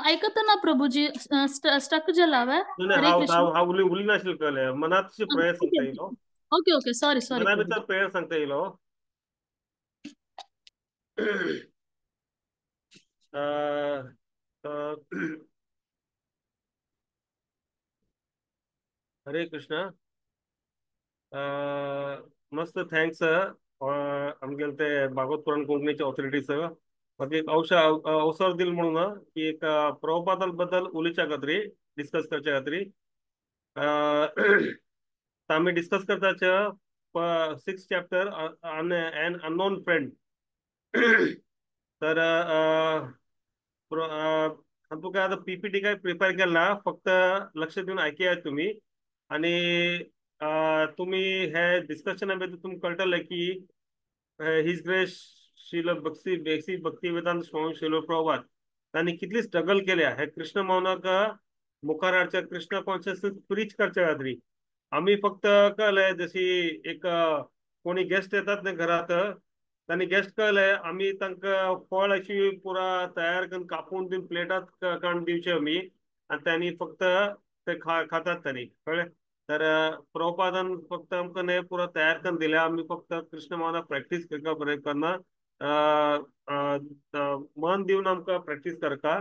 ऐकत ना प्रभुजी, स्टक जाला हांवें. नाही, हरे कृष्ण. हांव उली उली नाशिल्लें कळ्ळें, मनात प्रेयर सांगता येयलो. ओके ओके, सॉरी सॉरी मना प्रभुजी. भितर प्रेयर सांगता येयलो. हरे कृष्ण. मस्त thanks आमगेले ते भागवत पुराण कोंकणीचे ऑथॉरिटीस म्हाका एक अवसर दिल म्हणून की एक प्रभुपादा बद्दल उलोवच्या खातीर, डिस्कस करच्या खातीर. आमी डिस्कस करताचे 6 चॅप्टर एन अननोन फ्रेंड. तर तुका आतां पीपीटी काय प्रिपेर केला ना, फक्त लक्ष दिवन आयकयात तुमी. आनी तुमी हे डिस्कशना भितर तुमकां कळटलें की his grace Srila भक्ती बेसी भक्ती वेदांत स्वामी श्रील प्रभुपाद तांणी कितली स्ट्रगल केल्या हे कृष्ण भावनाक मुखार हाडच्या, कृष्ण कॉन्शियसनेस प्रीच करच्या खातीर. आमी फक्त कळलें जशी एक कोणी गेस्ट येतात न्ही घरात, तांणी गेस्ट कळलें आमी तांकां फळ अशी पुरा तयार करून कापून दिवन प्लेटात काडून दिवचे आमी, आनी तांणी फक्त ते खातात तांणी, कळ्ळें. तर प्रभुपादान फक्त आमकां न्ही पुरा तयार करून दिल्या, आमी फक्त कृष्ण भावना प्रॅक्टीस करता बरें करना, मन दिवन आमकां प्रॅक्टीस करता.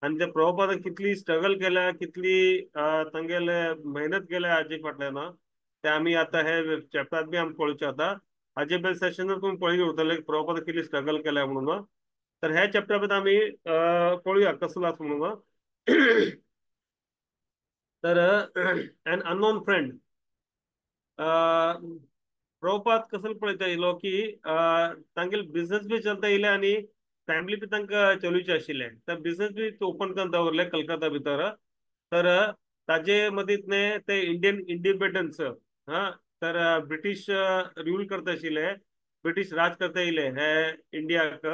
आनी ते प्रभुपादान कितली स्ट्रगल केल्या, कितली तांगेले मेहनत केल्या हाजे फाटल्यान, ते आमी आतां हे चॅप्टरात बी आमी पळोवचे आतां. हाजे बेल सेशनात तुमी पळयली उरतले प्रभुपादान कितली स्ट्रगल केल्या म्हणून. तर ह्या चॅप्टर भितर आमी पळोवया कसलो आसा म्हणून. तर एन अननोन फ्रेंड, प्रभुपाद कसो पळयता येयलो की तांगेले बिझनस बी चलता येयले आनी फॅमिली बी तांकां चलोवची आशिल्ले. तर बिझनस बी ओपन करून दवरले कलकत्ता भितर. तर ताजे मदींत न्ही ते इंडियन इंडिपेंडन्स, हा, तर ब्रिटीश रूल करता आशिल्ले, ब्रिटीश राज करता येयले हे इंडियाक.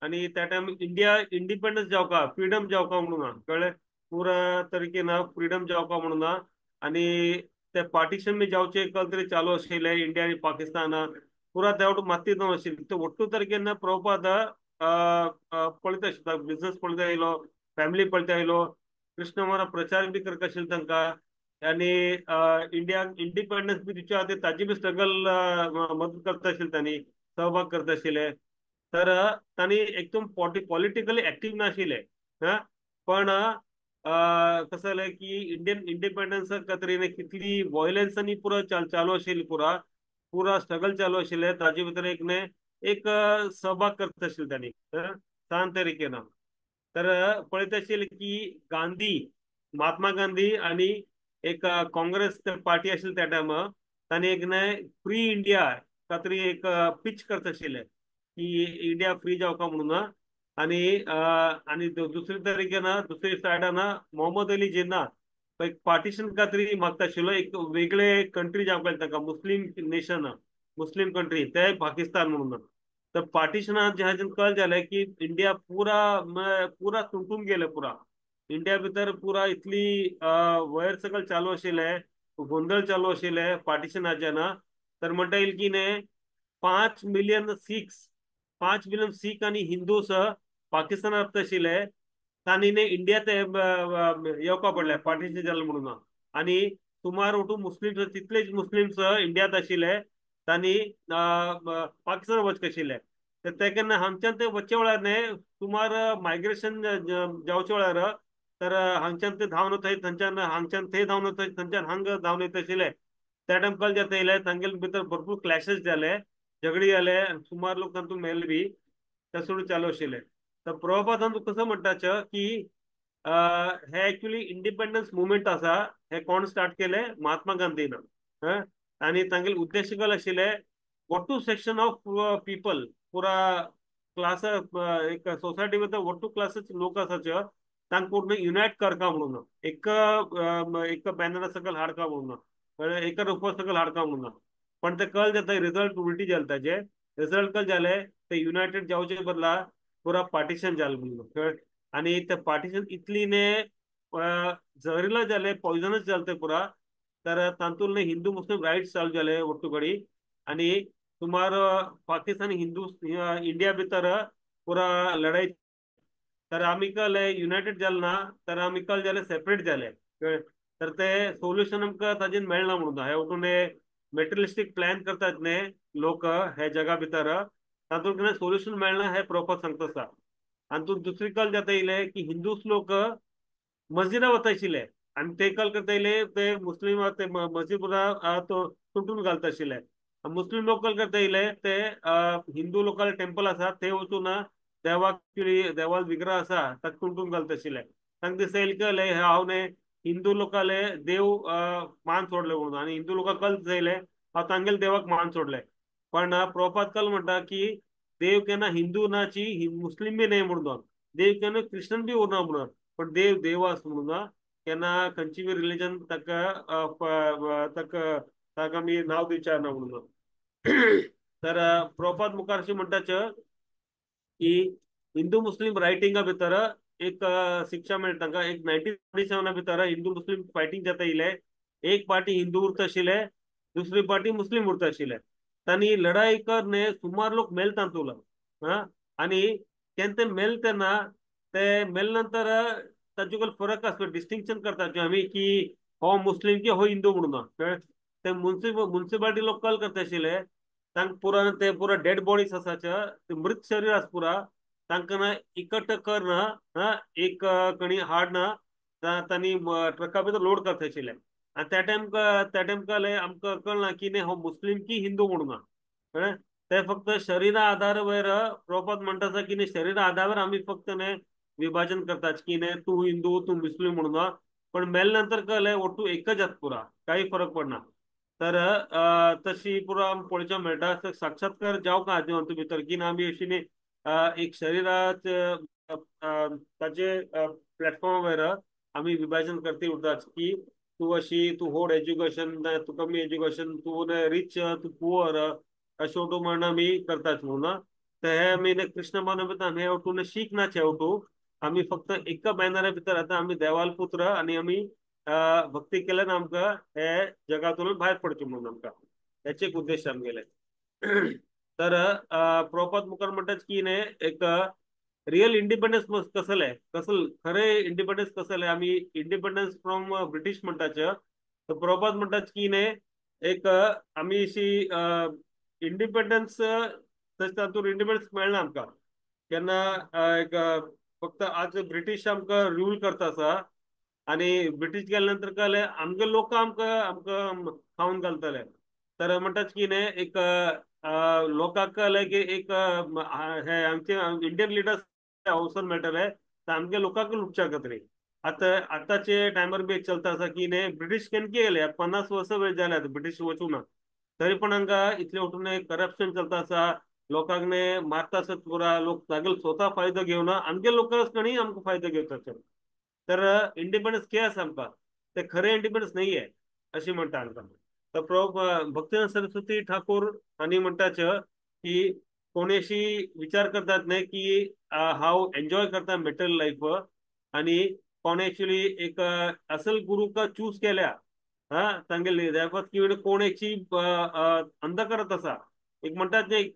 आनी त्या टायम इंडिया इंडिपेंडन्स जावका, फ्रिडम जावका म्हणून, कळ्ळें, पुरा तरेन फ्रिडम जावका म्हणून. आनी ते पार्टिशन बी जावचे कल तरी चालू आशिल्ले इंडिया आनी पाकिस्तान, पुरा त्या वटेन माती जावन आशिल्ली. ते ಒಟ್ಟು तरेन प्रभुपाद पळयता आशिल्लो, बिझनस पळयता येयलो, फॅमिली पळयता येयलो, कृष्ण महाराज प्रचार बी करता आशिल्लो तांकां. आनी इंडियाक इंडिपेंडन्स बी दिवच्या खातीर ताजी बी स्ट्रगल मदत करता आशिल्ली, तांणी सहभाग करता आशिल्ले. तर तांणी एकदम पॉलिटिकली एक्टीव नाशिल्ले, हा, पण कसं जालें की इंडियन इंडिपेंडन्स खातीर कितली वॉयलन्स आनी पुरा चालू आशिल्ली, पुरा पुरा स्ट्रगल चालू आशिल्ले, ताजे भितर एक न्ही एक सहभाग करता आशिल्ले तांणी शांत तरेन. तर पळयता आशिल्ले की गांधी, महात्मा गांधी आनी एक काँग्रेस पार्टी आशिल्ली त्या टायमार, तांणी एक न्ही फ्री इंडिया खातीर एक पिच करता आशिल्ले की इंडिया फ्री जावका म्हणून. आनी आनी दुसरे तरेन दुसरे सायडान मोहम्मद अली जिन्ना एक पार्टिशन खातीर मागता आशिल्लो, एक वेगळे कंट्री जावपाक तांकां, मुस्लीम नेशन, मुस्लीम कंट्री, ते पाकिस्तान म्हणून. तर पार्टिशनात जेन्ना कळ जालें की इंडिया पुरा पुरा तुटून गेले, पुरा इंडिया भितर पुरा इतली वयर सकयल चालू आशिल्ले, गोंदळ चालू आशिल्ले पार्टिशनाचे ना. तर म्हणटा येईल की न्ही 5 मिलियन सिख्स, 5 मिलियन सीख आनी हिंदूस पाकिस्तानात आशिल्ले, तांणी न्ही इंडिया ते येवका पडले पार्टिशन जालें म्हणून. आनी सुमार ओटू मुस्लिम्स, तितलेच मुस्लिम्स इंडियांत आशिल्ले, तांणी पाकिस्तान वचचे आशिल्ले. तर ते केन्ना हांगच्यान ते वचचे वेळार न्ही सुमार मायग्रेशन जावचे वेळार, तर हांगच्यान ते धांवन वताय, थंयच्यान हांगच्यान थंय धांवन वताय, थंयच्यान हांगा धांवन येता आशिल्ले. त्या टायम कल जाता येयले तांगेले भितर भरपूर क्लॅशेस जाले, झगडी जाले, सुमार लोक तातूंत मेले बी, ते सोडून चालू आशिल्ले. तर प्रभुपादान कसं म्हणटाचे की हे एक्चुअली इंडिपेंडन्स मुवमेंट आसा, हे कोण स्टार्ट केले, महात्मा गांधीन. आनी तांगेले उद्देश कल आशिल्ले ಒಟ್ಟು ಸೆಕ್ಷನ್ ಆಫ್ पीपल, पुरा क्लास एक सोसायटी भितर ಒಟ್ಟು क्लासेस लोक आसाचे तांकां पूर्ण युनायट करका म्हणून, एक एक बॅनरा सकयल हाडका म्हणून, एका रुपा सकयल हाडका म्हणून. पण ते कल जाता रिजल्ट उलटी जाले, ताजे रिजल्ट कल जाले ते युनायटेड जावचे बदला पुरा पार्टिशन जालें म्हणून. आनी ते पार्टिशन इतली ने जहरीला जाले, पॉयझनच जालें ते पुरा. तर तातूंत हिंदू मुस्लिम रायट्स चालू जाले ಒಟ್ಟು ಕಡೆ. आनी सुमार पाकिस्तानी हिंदू इंडिया भितर पुरा लढाई. तर आमी कल युनायटेड जाले ना, तर आमी कल जाले सेपरेट जाले. तर ते सोल्युशन आमकां ताजेन मेळना म्हणून हे वटून मेटेरियलिस्टीक प्लॅन करतात न्ही लोक हे जगा भितर, तातूंत कितें सोल्युशन मेळना हे प्रॉपर सांगता आसा. आनी तूं दुसरी कल जाता येयले की हिंदूस लोक मस्जिदा वता आशिल्ले आनी ते कल करता येयले ते मुस्लिम ते मस्जिद पुरा तो तुटून घालता आशिल्ले. मुस्लिम लोक कल करता येयले ते हिंदू लोकांले टेम्पल आसा ते वचून देवाक देवाल विग्रह आसा ताका तुटून घालता आशिल्ले. तांकां दिसता येयले कळ्ळें हांव न्ही हिंदू लोकांले देव मान सोडले म्हणून, आनी हिंदू लोकांक कल दिसता येयले हांव तांगेले देवाक मान सोडले. पण प्रभुपाद कल म्हणटा की देव केन्ना हिंदू नाची मुस्लिम बी न्हय म्हणून, देव केन्ना क्रिश्चन बी उरना म्हणून, पण देव देव आसा म्हणून केन्ना खंयची बी रिलीजन ताका ताका ताका आमी नांव दिवचें ना म्हणून. तर प्रभुपाद मुखार अशें म्हणटाच की हिंदू मुस्लिम रायटिंगा भितर एक शिक्षा मेळटा तांकां. एक 1947 भितर हिंदू मुस्लिम फायटींग जाता येयले, एक पार्टी हिंदू उरता आशिल्ले, दुसरी पार्टी मुस्लिम उरता आशिल्ले. तांणी लढाई करने सुमार लोक मेल तातूंत. आनी केन्ना ते मेल तेन्ना ते मेल नंतर ताजे कडेन फरक आसलो, डिस्टिंक्शन करता आमी की हो मुस्लिम की हो हिंदू म्हणून. ते मुन्सिपालिटी लोक कल करता आशिल्ले, तांकां पुरा ते पुरा डेड बॉडीज आसाचे ते मृत शरीर आसा पुरा, तांकां ना इकट्ठ करना एक कणी हाडना तांणी ट्रका भितर लोड करता आशिल्ले. आनी त्या टायम त्या टायम कळ्ळें आमकां कळना की न्ही हो मुस्लिम की हिंदू म्हणून. कळ्ळें, ते फक्त शरीरा आधारावर प्रभुपाद म्हणटा आसा की न्ही शरीरा आधारावर आमी फक्त न्ही विभाजन करतात की न्ही तूं हिंदू तूं मुस्लिम म्हणून, पण मेल नंतर कळ्ळें ಒಟ್ಟು एकच जाता पुरा, काही फरक पडना. तर तशी पुरा पळोवच्या मेळटा. साक्षात्कार जावंक ना आजून भितर की ना आमी अशी न्ही एक शरीराच ताजे प्लॅटफॉर्मार आमी विभाजन करती उरतात की तूं अशी तूं होड एज्युकेशन तूं कमी एज्युकेशन तूं रिच तूं पुअर अशें वटून म्हण आमी करतात म्हणून. तर हे आमी कृष्ण भावना हे वटून शीक ना शेवटू आमी फक्त एका बॅनरा भितर आतां आमी देवाल पुत्र आनी आमी भक्ती केल्यान आमकां हे जगातून भायर पडचें म्हणून आमकां हेचे एक उद्देश आमगेले. तर प्रभुपाद मुखार म्हणटात की न्ही एक रियल इंडिपेंडन्स कसलें कसल खरें इंडिपेंडन्स कसलें आमी इंडिपेंडन्स फ्रॉम ब्रिटीश म्हणटाचे. तर प्रभुपाद म्हणटात की न्ही एक आमी अशी इंडिपेंडन्स तशें तातूंत इंडिपेंडन्स मेळना आमकां केन्ना. एक फक्त आज ब्रिटीश आमकां रूल करता आसा आनी ब्रिटीश गेल्या नंतर कळ्ळें आमगे लोक आमकां आमकां खावन घालतले. तर म्हणटात की न्ही एक लोकांक कळ्ळें की एक हे आमचे इंडियन लिडर्स अवसर मेळटले तर आमगे लोकांक लुटच्या खातीर. आतां आतांचे टायमार बी एक चलता आसा की न्ही ब्रिटीश केन्ना गेले 50 वर्सां वेळ जाले आतां ब्रिटीश वचूं ना, तरी पण हांगा इतले वटून करप्शन चलता आसा, लोकांक न्ही मारता आसत पुरा लोक तागेलो स्वता फायदो घेवना आमगे लोकांक कणी आमकां फायदो घेवता. तर इंडिपेंडन्स कितें आसा आमकां ते खरें इंडिपेंडन्स न्ही आहे अशें म्हणटा आमकां. तर प्रभु भक्तिनाथ सरस्वती ठाकूर आनी म्हणटाच की कोणी अशी विचार करतात न्ही की हांव एन्जॉय करता मेटल लायफ आनी कोणे एक्चुअली एक असल गुरुका चूज केल्या हा तांगेले की कोण एकची अंधकारत आसा. एक म्हणटात न्ही एक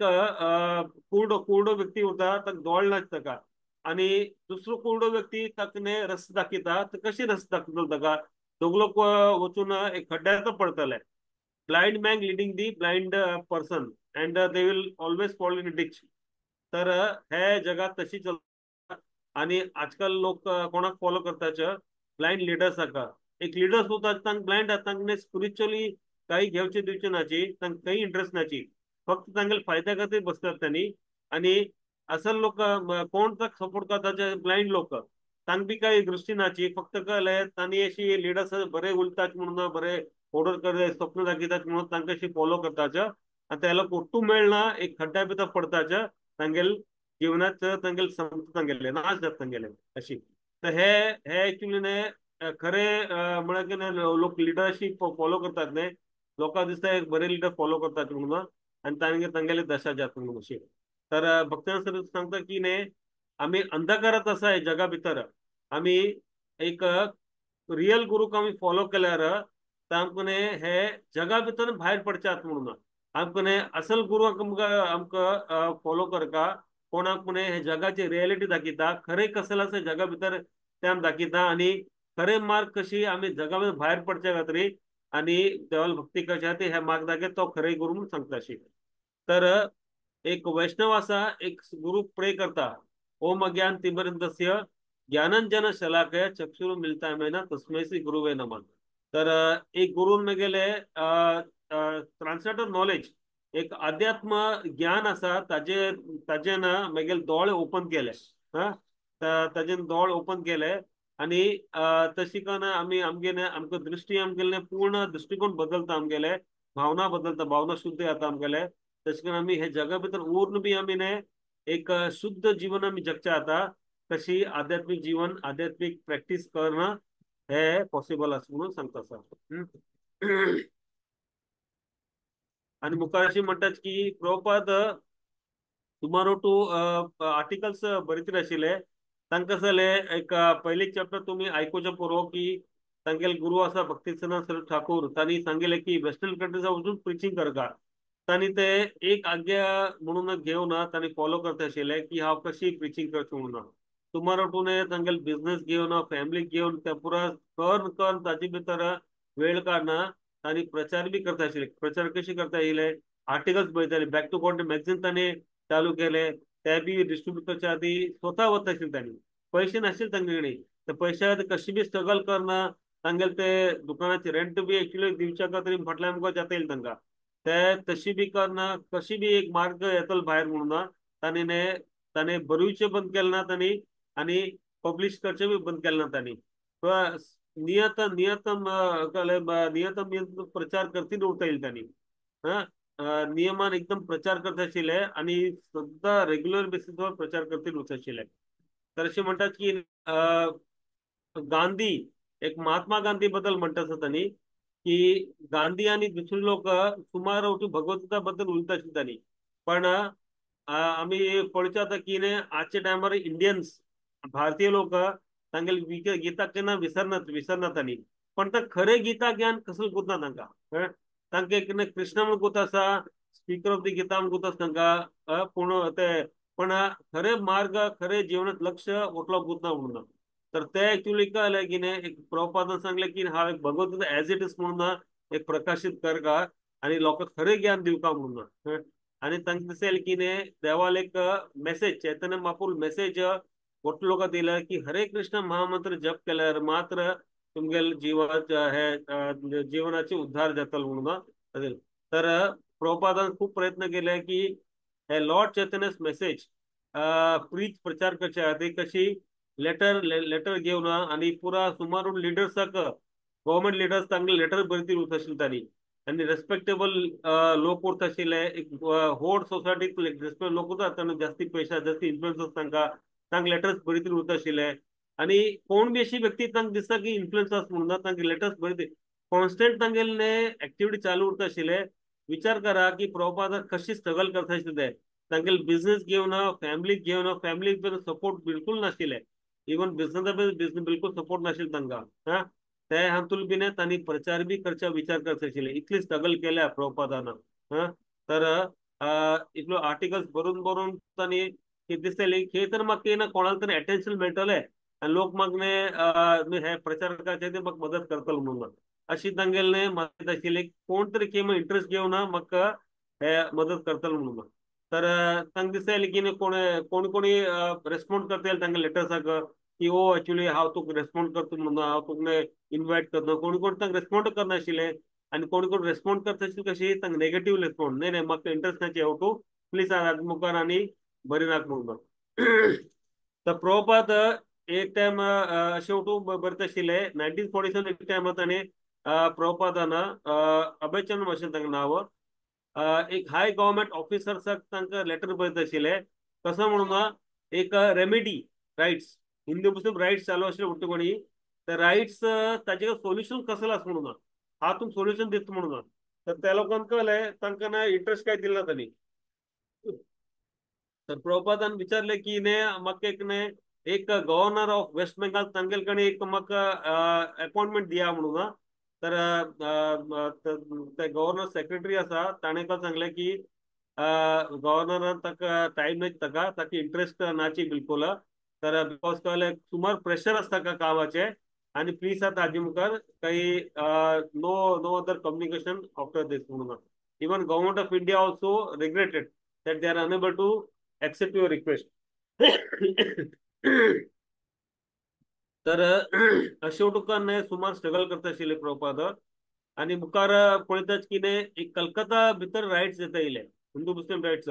कुरडो कुरडो व्यक्ती उरता ताका दोळ नाच ताका आनी दुसरो कुरडो व्यक्ती ताका न्ही रस्तो दाखयता, तर कशी रस्तो दाखयतलो ताका दोग लोक वचून एक खड्ड्यार पडटले. Blind man leading the blind person and they will always fall in ditch. तर हे जगात तशी चलता आनी आजकाल लोक कोणाक फॉलो करताच ब्लायंड लिडर्साका. एक लिडर्स उरतात तांकां ब्लायंड आसा, तांकां स्पिरिच्युअली काही घेवचे दिवचे नाची, तांकां काही इंट्रस्ट नाची, फक्त तांगेले फायद्या खातीर बसतात तांणी. आनी असल लोक कोण ताका सपोर्ट करता ब्लायंड लोक तांकां बी काही दृष्टी नाची, फक्त कळ्ळें तांणी अशी लिडर्स बरे उलयतात म्हणून बरे ऑर्डर कर स्वप्न दाखयतात म्हणून तांकां अशी फॉलो करताच आनी त्या लोक ಒಟ್ಟು मेळना एक खड्ड्या भितर पडताच तांगेले जिवनात तांगेले संपता तांगेले नाश जाता तांगेले अशी. तर हे हे एक्चुअली न्ही खरें म्हळ्यार की लोक लिडरशीप फॉलो करतात न्ही, लोकांक दिसता एक बरे लिडर फॉलो करतात म्हणून आनी तांगे तांगेले दशा जाता म्हणून अशी. तर भक्तां सर सांगता की न्ही आमी अंधकारात आसा जगा भितर आमी एक रियल गुरूक आमी फॉलो केल्यार आमकां हे जगा भितर भायर पडच्यात म्हणून आमकां असल गुरू आमकां फॉलो करका कोणाक म्हणे हे जगाची रियलिटी दाखयता खरें कसलें आसा जगा भितर ते आमी दाखयता आनी खरे मार्ग कशी आमी जगा भितर भायर पडच्या खातीर आनी देवाल भक्ती करच्या खातीर हे मार्ग दाखयता तो खरे गुरू म्हणून सांगता अशी। तर एक वैष्णव आसा एक गुरू प्रे करता ओम अज्ञान तिमिरंधस्य ज्ञानांजन शलाकया चक्षुर मिलता मेना तस्मै श्री गुरुवे नमः। तर एक गुरून मेगेले ट्रान्सलेटर नॉलेज एक अध्यात्म ज्ञान आसा ताजे ताजे ना मेगेले दोळे ओपन केले हा ताजे दोळे ओपन केले आनी तशी करून आमी आमगेले आमकां दृष्टी आमगेले पूर्ण दृष्टिकोन बदलता आमगेले भावना बदलता भावना शुद्ध जाता आमगेले तशें करून आमी हे जगा भितर उरून बी आमी न्ही एक शुद्ध जीवन आमी जगचें जाता तशी आध्यात्मिक जीवन आध्यात्मिक प्रॅक्टीस करणं हे पॉसिबल आसा म्हणून सांगता आसा। आनी मुखार अशी म्हणटात की प्रभुपाद सुमार टू आर्टिकल्स बरयतले आशिल्ले तांकां जालें एक पयलीं चॅप्टर तुमी आयकुचें पुरो की तांगेले गुरू आसा भक्तिसिद्धांत सरस्वती ठाकूर तांणी सांगिल्लें की वेस्टर्न कंट्रीजा वचून प्रिचींग करता तांणी ते एक आज्ञा म्हणून घेवन तांणी फॉलो करता आशिल्ले की हांव कशी प्रिचींग करचें म्हणून सुमार टूने तांगेले बिजनेस घेवन फॅमिली घेवन ते पुरा करून करून ताजे भितर वेळ काडना तांणी प्रचार बी करता आशिल्ले प्रचार कशी करता येयले आर्टिकल्स बरयताले बॅक टू गॉड मॅगझीन तांणी चालू केले ते बी डिस्ट्रीब्यूट करच्या आदी स्वता वता आशिल्ले तांणी पयशे नाशिल्ले तांगे कडेन ते पयशा कशी बी स्ट्रगल करना तांगेले ते दुकानाचे रेंट बी एक्चुअली दिवच्या खातीर फाटल्यान आमकां जाता येयले तांकां ते तशी बी करना कशी बी एक मार्ग येतलो भायर म्हणून तांणी ताणें बरोवचें बंद केलें ना तांणी आनी पब्लिश करचें बी बंद केलें ना तांणी नियत नियतम नियतम नियत प्रचार करती उरता येयले तांणी हा नियमान एकदम प्रचार करता आशिल्ले आनी सद्दां रेग्युलर बेसीसवर प्रचार करती उरता आशिल्ले। तर अशें म्हणटात की गांधी एक महात्मा गांधी बद्दल म्हणटा आसा तांणी की गांधी आनी दुसरे लोक सुमार भगवद्गीता बद्दल उलयता आशिल्ले तांणी पण आमी पळोवचें आतां की आजच्या टायमार इंडियन्स भारतीय लोक तांगेले गीता केन्ना विसरनात तांणी पण ते खरें गीता ज्ञान कसलें गुतना तांकां तांकां एक कृष्ण म्हूण गुत आसा स्पीकर ऑफ the Gita म्हूण गुत आसा तांकां पूण ते पण खरे मार्ग खरे जिवनांत लक्ष ओटलो गुतना म्हणून तर ते एक्चुअली कळलें की न्ही एक प्रभुपादान सांगलें की हांव एक भगवद्गीता एज it is म्हणून एक प्रकाशीत करका आनी लोकांक खरें ज्ञान दिवका म्हणून आनी तांकां दिसलें की न्ही देवाल एक मेसेज चैतन्य महाप्रभू मेसेज मोठे लोकांक दिला की हरे कृष्ण महामंत्र जप केल्यार मात्र तुमगेले जिवाचे हे जीवनाचे उद्धार जातलो म्हणून। तर प्रभुपादान खूब प्रयत्न केले की हे लॉर्ड चैतन्यस मेसेज प्रीच प्रचार करचे खातीर कशी लेटर लेटर घेवन आनी पुरा सुमार लिडर्साक गव्हर्मेंट लिडर्स तांगेले लेटर बरयती उरता आशिल्ले तांणी आनी रेस्पेक्टेबल लोक उरता आशिल्ले एक होड सोसायटीक रेस्पेक्ट लोक उरता तांणी जास्ती पयशा जास्ती इन्फ्लुएन्स तांकां तांकां लेटर्स बरयती उरता आशिल्ले आनी कोण बी अशी व्यक्ती तांकां दिसता की इन्फ्लुएन्स आसा म्हणून तांकां लेटर्स बरयती कॉन्स्टंट तांगेले एक्टिविटी चालू उरता आशिल्ले। विचार करा की प्रभुपाद कशी स्ट्रगल करता आशिल्ले ते तांगेले बिजनेस घेवन फॅमिलीक घेवन फॅमिलीक सपोर्ट बिलकुल नाशिल्ले इवन बिजनेसा बिजनेस बिलकुल सपोर्ट नाशिल्ले तांकां हा ते हातूंत बी तांणी प्रचार बी करच्या विचार करता आशिल्ले इतली स्ट्रगल केल्या प्रभुपादान हा। तर इतलो आर्टिकल्स बरोवन बरोवन तांणी कितें दिसतलें खंय तर म्हाका ना कोणाक तरी एटेन्शन मेळटलें आनी लोक म्हाका हे प्रचार करचे ते म्हाका मदत करतलो म्हणून अशी तांगेले मदत आशिल्ली कोण तरी खंय इंट्रस्ट घेवन म्हाका हे मदत करतलो म्हणून। तर तांकां दिसतालें की कोण कोण कोणी रेस्पॉन्ड करतले तांगे लेटर्साक की ओ एक्चुअली हांव तुका रेस्पॉन्ड करता म्हणून हांव तुका इनवायट करता कोण कोण तांकां रेस्पॉन्ड करनाशिल्ले आनी कोण कोण रेस्पॉन्ड करता आशिल्ले कशी तांकां नेगेटीव रेस्पॉन्ड न्ही न्ही म्हाका इंट्रस्ट ना तूं प्लीज हांव मुखार आनी बरी नाका म्हणून। तर प्रभुपाद एक टायम अशें उठून बरयता आशिल्ले 1947 एक टायम ताणें प्रभुपादान अभयचंद्र आशिल्लें तांकां नांव एक हाय गव्हर्मेंट ऑफिसर्साक तांकां लेटर बरयता आशिल्ले कसो म्हणून एक remedy rights Hindu Muslim rights चालू आशिल्ले उरता कोणी तर रायट्स ताजे सोल्युशन कसलें आसा म्हणून हांव तुमकां सोल्युशन दिता म्हणून तर त्या लोकांक कळलें तांकां ना इंट्रस्ट काय दिला ना तांणी। तर प्रभुपादान विचारले की ने म्हाका एक ने एक गव्हर्नर ऑफ वेस्ट बेंगाल तांगेले कडेन एक म्हाका अपॉइंटमेंट दिया म्हणून. तर ते गव्हर्नर सेक्रेटरी आसा ताणें काय सांगलें की गव्हर्नरान ताका टायम नाच ताका ताका इंट्रस्ट नाची बिलकुल. तर because कळ्ळें सुमार प्रेशर आसता ताका कामाचें आनी प्लीज आतां हाजे मुखार काही no no other communication after this म्हणून. Even government of India also regretted that they are unable to accept your request. तर अशें तुका सुमार स्ट्रगल करता आशिल्ले प्रभुपाद. आनी मुखार पळयताच की एक कलकत्ता भितर रायट्स येता येयले हिंदू मुस्लीम रायट्स.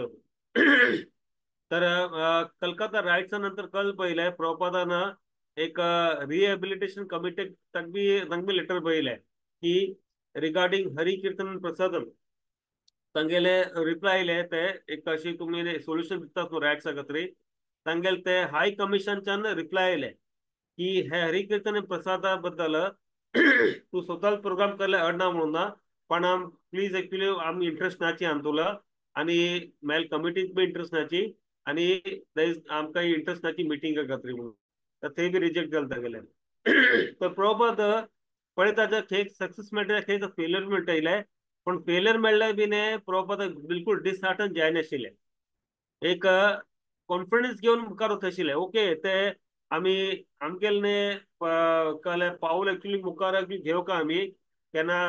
तर कलकत्ता रायट्सा नंतर कल पळयलें प्रभुपादान एक रिहॅबिलिटेशन कमिटीक तांकां लेटर बरयलें की रिगार्डींग हरी कीर्तन प्रसादम. तांगेले रिप्लाय आयले ते एक अशी तुमी सोल्युशन दितात न्हू रायट्सा खातीर. तांगेले ते हाय कमिशनच्यान रिप्लाय आयले की हे हरी कीर्तन प्रसादा बद्दल तूं स्वताच प्रोग्राम करले अडना म्हणून ना, पण आम प्लीज एक्चुअली आमी इंट्रस्ट नाची आम तुला आनी मेल कमिटीक बी इंट्रस्ट नाची आनी आमकां इंट्रस्ट नाची मिटींग खातीर म्हणून. तर ते बी रिजेक्ट जालें तागेलें. तर प्रभुपाद पळयता खंय सक्सेस मेळटा खंय फेलियर मेळटा येयलें, पण फेलियर मेळ्ळें बी न्ही प्रभुपाद बिलकुल डिसहार्टन जायनाशिल्लें. एक कॉन्फिडन्स घेवन मुखार वताशिल्लें. ओके ते आमी आमगेले न्ही कळ्ळें पावल एक्चुअली मुखार घेवका आमी केन्ना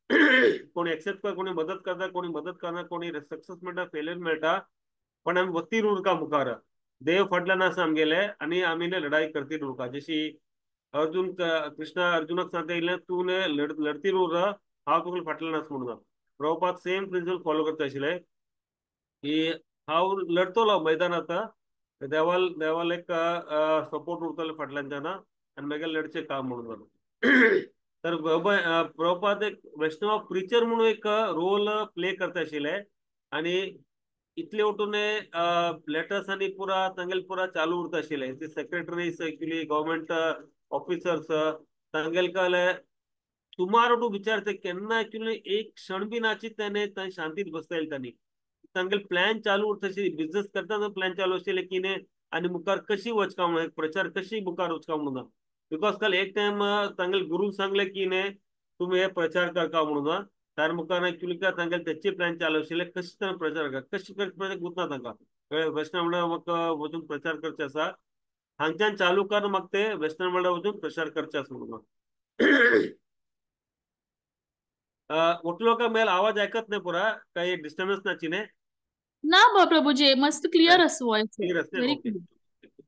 कोणी एक्सेप्ट कर, कोणी मदत करता, कोणी मदत करना, कोणी सक्सेस मेळटा फेलियर मेळटा, पण आमी वतीर उरका मुखार. देव फाटल्यान आसा आमगेले आनी आमी लढाई करतीर उरका. जशी अर्जुन कृष्णा अर्जुनाक सांगता येयलें तूं लढतीर उर हांव तुका फाटल्यान आसा म्हणून. प्रभुपाद सेम प्रिंसिपल फॉलो करता आशिल्ले की हांव लढतलो मैदानात देवाल देवाल एक सपोर्ट उरतलो फाटल्यानच्यान आनी मागीर लढचें काम म्हणून. तर प्रभुपाद एक वैष्णव प्रिचर म्हणून एक रोल प्ले करता आशिल्ले आनी इतले उठून लेटर्स आनी पुरा तांगेले पुरा चालू उरता आशिल्ले. ते सेक्रेटरीज एक्चुअली गव्हर्मेंट ऑफिसर्स तांगेले कळ्ळें सुमार उठून विचारते केन्ना एक्चुअली एक क्षण बी नाची तेणे तांणी शांतीत बसता येयले. तांणी तांगेले प्लॅन चालू उरता आशिल्ले, बिझनेस करतना प्लॅन चालू आशिल्ले की न्ही आनी मुखार कशी वचका म्हणून प्रचार कशी मुखार वचका म्हणून. Because काल एक टायम तांगेले गुरून सांगले की न्ही तुमी हे प्रचार करका म्हणून. तार मुखार एक्चुअली काय तांगेले तेचे प्लॅन चालू आशिल्ले कशें ताणें प्रचार कर कशें प्रचार गुतना तांकां वैष्णव मंडळ म्हाका वचून प्रचार करचे आसा हांगच्यान चालू कर म्हाका ते वैष्णव मंडळ वचून प्रचार करचे आसा म्हणून. उठलो का मेल आवाज ऐकत नाही पुरा काही डिस्टर्बन्स नाची ने ना बा प्रभुजी मस्त क्लिअर असो वॉइस क्लिअर असते. Very okay.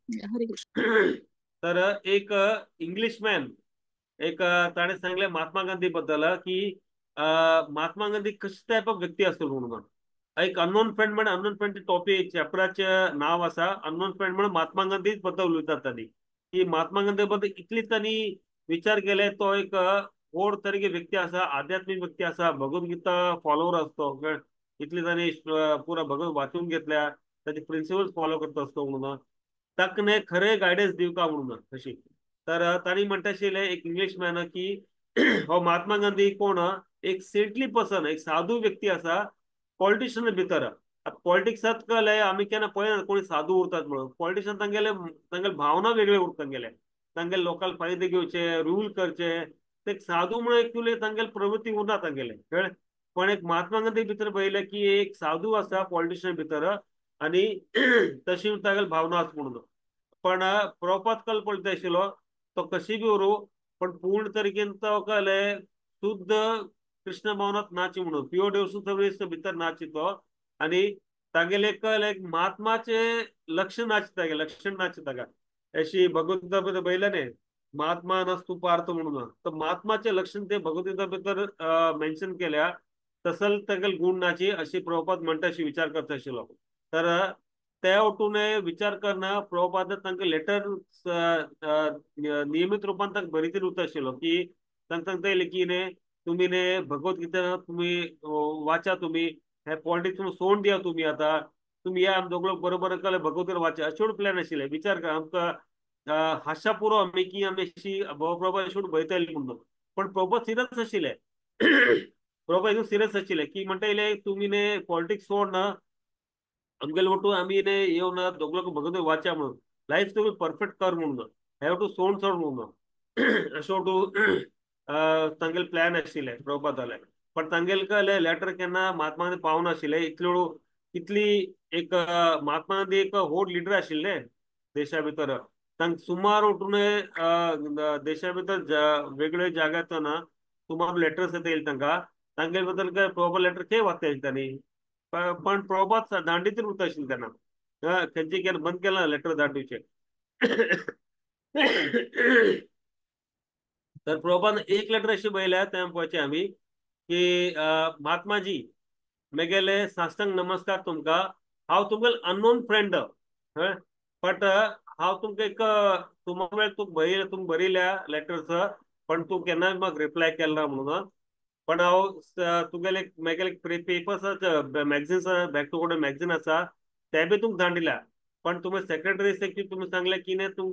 Clear. Hare Krishna. तर एक इंग्लिशमॅन एक ताणें सांगलें महात्मा गांधी बद्दल की महात्मा गांधी कशे टायप ऑफ व्यक्ती आसलो म्हणून. एक अननोन फ्रेंड म्हण अननोन फ्रेंड टॉपिक चॅप्टराचें नांव आसा अननोन फ्रेंड म्हणून महात्मा गांधीच बद्दल उलयतात तांणी की महात्मा गांधी बद्दल इतली तांणी विचार केले तो एक व्हड तरेके व्यक्ती आसा, आध्यात्मिक व्यक्ती आसा, भगवद्गीता फॉलोवर आसतो, इतली तांणी पुरा भगवत वाचून घेतल्या ताचे प्रिंसिपल्स फॉलो करता आसतो म्हणून ताका न्ही खरें गायडन्स दिवका म्हणून अशी. तर तांणी म्हणटा आशिल्लें एक इंग्लिशमॅन की हो महात्मा गांधी कोण एक सेंटली पर्सन एक साधू व्यक्ती आसा पॉलिटिशियन भितर. आतां पॉलिटिक्सांत कळ्ळें आमी केन्ना पळयना कोणी साधू उरतात म्हणून. पॉलिटिशियन तांगेले तांगेले भावना वेगळे उरता तांगेले तांगेले लोकांक फायदे घेवचे रूल करचे ते साधू म्हणून एक्चुअली तांगेले प्रवृत्ती उरना तांगेले कळ्ळें. पण एक महात्मा गांधी भितर पळयलें की एक साधू आसा पॉलिटिशियन भितर आनी तशी तागेली भावना आसा म्हणून. पण प्रभुपाद कल पळयता आशिल्लो तो कशी बी उरूं पण पूर्ण तरेन तो कळ्ळें शुद्ध कृष्ण भावनात नाची म्हणून प्युअर डेवोशन सर्वीस भितर नाची तो आनी तागेले कळ्ळें एक महात्माचे लक्षण नाची तागे लक्षण नाची ताका अशी भगवद्गीता भितर पळयलें न्ही महात्मा नस्तू पार्थ म्हणून. तर महात्माचे लक्षण ते भगवद्गीता भितर मेन्शन केल्या तसल तागेले गुण नाची अशी प्रभुपाद म्हणटा अशी विचार करता आशिल्लो. तर ते वटून विचार करना प्रभुपाद तांकां लेटर नियमीत रुपान तांकां बरीत उरता आशिल्लो की तांकां सांगता येयलें की न्ही तुमी न्ही भगवद्गीता तुमी वाचा तुमी हे पॉलिटिक्स सोडून दिया तुमी आतां तुमी या आमी दोग बरोबर कळ्ळें भगवद्गीता वाचा अशें प्लॅन आशिल्लें. विचार कर आमकां हाशा पुरो आमी की आमी अशी प्रभुपाद अशें भयताली म्हणून. पण प्रभुपाद सिरियस आशिल्ले प्रभुपाद एकदम सिरियस आशिल्ले की म्हणटा येयले तुमी न्ही पॉलिटिक्स सोड ना आमगेले वटू आमी न्ही येवन दोग लोक भगवत वाचा म्हणून लायफ तुमी परफेक्ट कर म्हणून हे वटू सोड सोड म्हणून अशें वटू तांगेले प्लॅन आशिल्ले प्रभुपादाले. पण तांगेले लेटर केन्ना महात्मा गांधी पावनाशिल्ले. इतल्यो इतली एक महात्मा गांधी एक व्हड लिडर आशिल्ले देशा भितर. तांकां सुमार उठून देशा भितर वेगळे जाग्यार ना सुमार लेटर्स येता येयले तांकां. तांगेले बद्दल काय प्रभुपाद लेटर खंय वाचता येयले तांणी, पण प्रभुपाद दांडीत उरता आशिल्ले तेन्ना. खंयचे केन्ना बंद केला लेटर दांडीचे. तर प्रभुपाद एक लेटर अशें बरयल्या तें पळोवचें आमी की महात्माजी मेगेले साष्टांग नमस्कार तुमकां, हांव तुमगेले अननोन फ्रेंड बट हांव तुमकां एक सुमार वेळ तुका बरयल्या तुमकां बरयल्या लेटर्स पण तूं केन्नाय म्हाका रिप्लाय केला ना म्हणून. पण हांव तुगेले मेगेले पेपर्स मॅगझिन्स बॅक टू गोड मॅगझीन आसा ते बी तुमकां धाडिल्या, पण तुमी सेक्रेटरी की तुमी सांगलें की न्ही तूं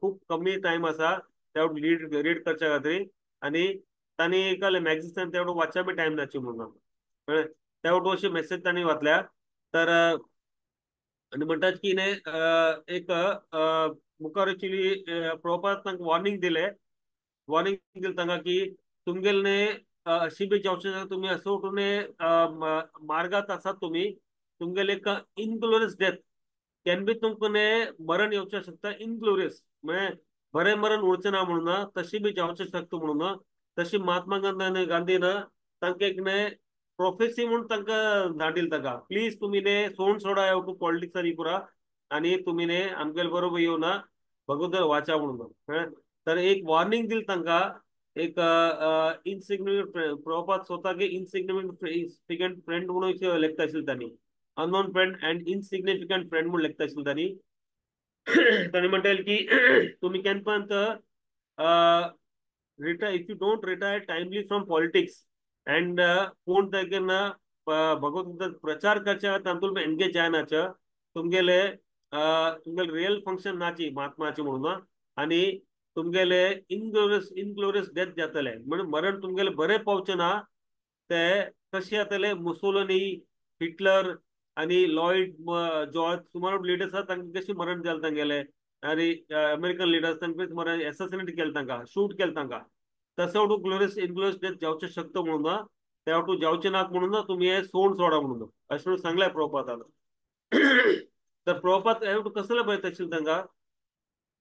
खूब कमी टायम आसा तेवढ रीड रीड करच्या खातीर आनी तांणी एक मॅगझिन्सान तेवढो वाचच्या बी टायम नाची म्हणून कळ्ळें. तेवढो अशी मेसेज तांणी वाचल्या. तर आनी म्हणटात की न्ही एक मुखार एक्चुली प्रभुपाद तांकां वॉर्निंग दिलें, वॉर्निंग दिलें तांकां की तुमगेले न्ही अशी बी जावचें ना तुमी असो उठून मार्गात आसात तुमी, तुमगेले एक इनग्लोरियस डेथ केन्ना बी तुमकां न्ही मरण येवचें शकता. इनग्लोरियस म्हळ्यार बरें मरण उरचें ना म्हणून तशी बी जावचें शकता म्हणून. तशी महात्मा गांधीन तांकां एक न्ही प्रोफेसी म्हणून तांकां धाडिल ताका प्लीज तुमी न्ही सोड सोडा पॉलिटिक्सांनी पुरा आनी तुमी न्ही आमगेले बरोबर येवन भगवद्गीता वाचा म्हणून. तर एक वॉर्निंग दिली तांकां एक इनसिग्निफिकंट प्रभुपाद स्वताक इनसिग्निफिकंट फ्रेंड म्हणून लेखता आशिल्ले तांणी, unknown friend and insignificant friend म्हणून लेखता आशिल्ले तांणी. तांणी म्हणटाले की तुमी केन्ना पर्यंत retire if you don't retire timely from politics and कोण केन्ना भगवद्गीता प्रचार करच्या तातूंत एनगेज जायनाच तुमगेले तुमगेले रियल फंक्शन नाची महात्माचे म्हणून आनी तुमगेले इनग्लोरियस इनग्लोरियस डेथ जातले म्हणून मरण तुमगेले बरें पावचें ना. ते कशें जातले मुसोलिनी हिटलर आनी लॉयड जॉर्ज सुमार लिडर्स आसा तांकां कशें मरण जालें तांगेले आनी अमेरिकन लिडर्स तांकां मरण एसासिनेट केलें तांकां शूट केलें तांकां. तसो ग्लोरियस इनग्लोरियस डेथ जावचें शकता म्हणून त्या वाटू जावचें नाक म्हणून तुमी हे सोड सोडा म्हणून अशें म्हणून सांगलें प्रभुपादान. तर प्रभुपाद हे कसले बरयता आशिल्ले तांकां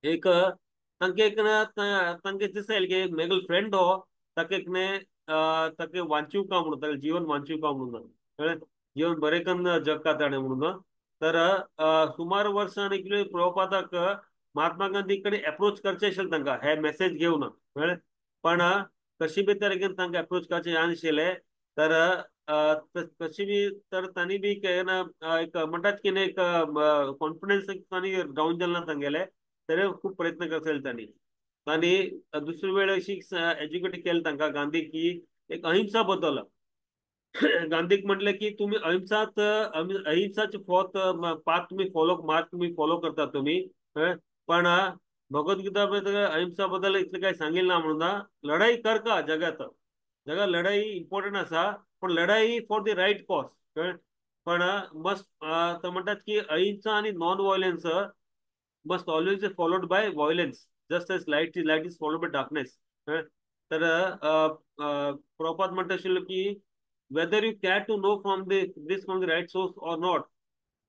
एक तांकां एक ना तांकां दिसता की मेगल फ्रेंड हो ताका एक न्ही ताका वांचीव का म्हणून ताका जीवन वांचीव का म्हणून कळ्ळें जीवन बरें कन्न जगता ताणें म्हणून. तर सुमार वर्सां एक्चुअली प्रभुपादाक महात्मा गांधी कडेन एप्रोच करचें आशिल्लें तांकां हे मेसेज घेवन कळ्ळें, पण कशी बी तरेन तांकां एप्रोच करचें जायनाशिल्लें. तर कशी बी तर तांणी बी केन्ना एक म्हणटात की न्ही एक कॉन्फिडन्स तांणी डावन जालें ना तांगेलें, तरी खूब प्रयत्न करतले तांणी. तांणी दुसरी वेळ अशी एज्युकेट केलें तांकां गांधी की एक अहिंसा बद्दल. गांधीक म्हटलें की तुमी अहिंसात अहिंसाचे फोत पाथ तुमी फॉलो मार्ग तुमी फॉलो करतात तुमी, पण भगवद्गीता अहिंसा बद्दल इतलें काय सांगिल्लें ना म्हणून लढाई कर का जगात जगात लढाई इम्पॉर्टंट आसा पण लढाई फॉर the right cause कळ्ळें. पण मस्ट तो म्हणटात की अहिंसा आनी non violence must always be followed by violence, just as light is followed by darkness. तर प्रभुपाद म्हणटा आशिल्लो की whether you care to know from the this from the right source or not,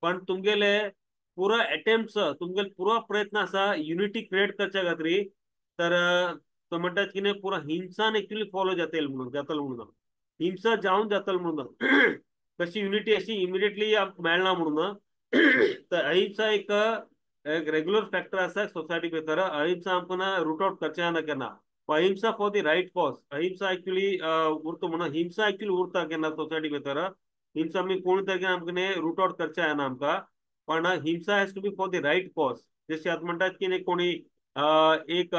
पण तुमगेले पुरा अटेम्प्ट्स तुमगेले पुरा प्रयत्न आसा युनिटी क्रिएट करच्या खातीर. तर तो म्हणटात की न्ही पुरा हिंसान एक्चुअली फॉलो जातले म्हणून जातलो म्हणून हिंसा जावन जातलो म्हणून कशी युनिटी अशी इमिडिएटली मेळना म्हणून. तर अहिंसा एक एक रेग्युलर फॅक्टर आसा सोसायटी भितर. अहिंसा आमकां रूट आउट करचें ना केन्ना. अहिंसा फॉर the right cause अहिंसा एक्चुअली उरता म्हणून हिंसा एक्चुअली उरता केन्ना सोसायटी भितर. हिंसा आमी कोण तरी आमकां रूट आउट करचें जायना आमकां, पण हिंसा has to be for the right cause. जशें आतां म्हणटात की न्ही कोणी एक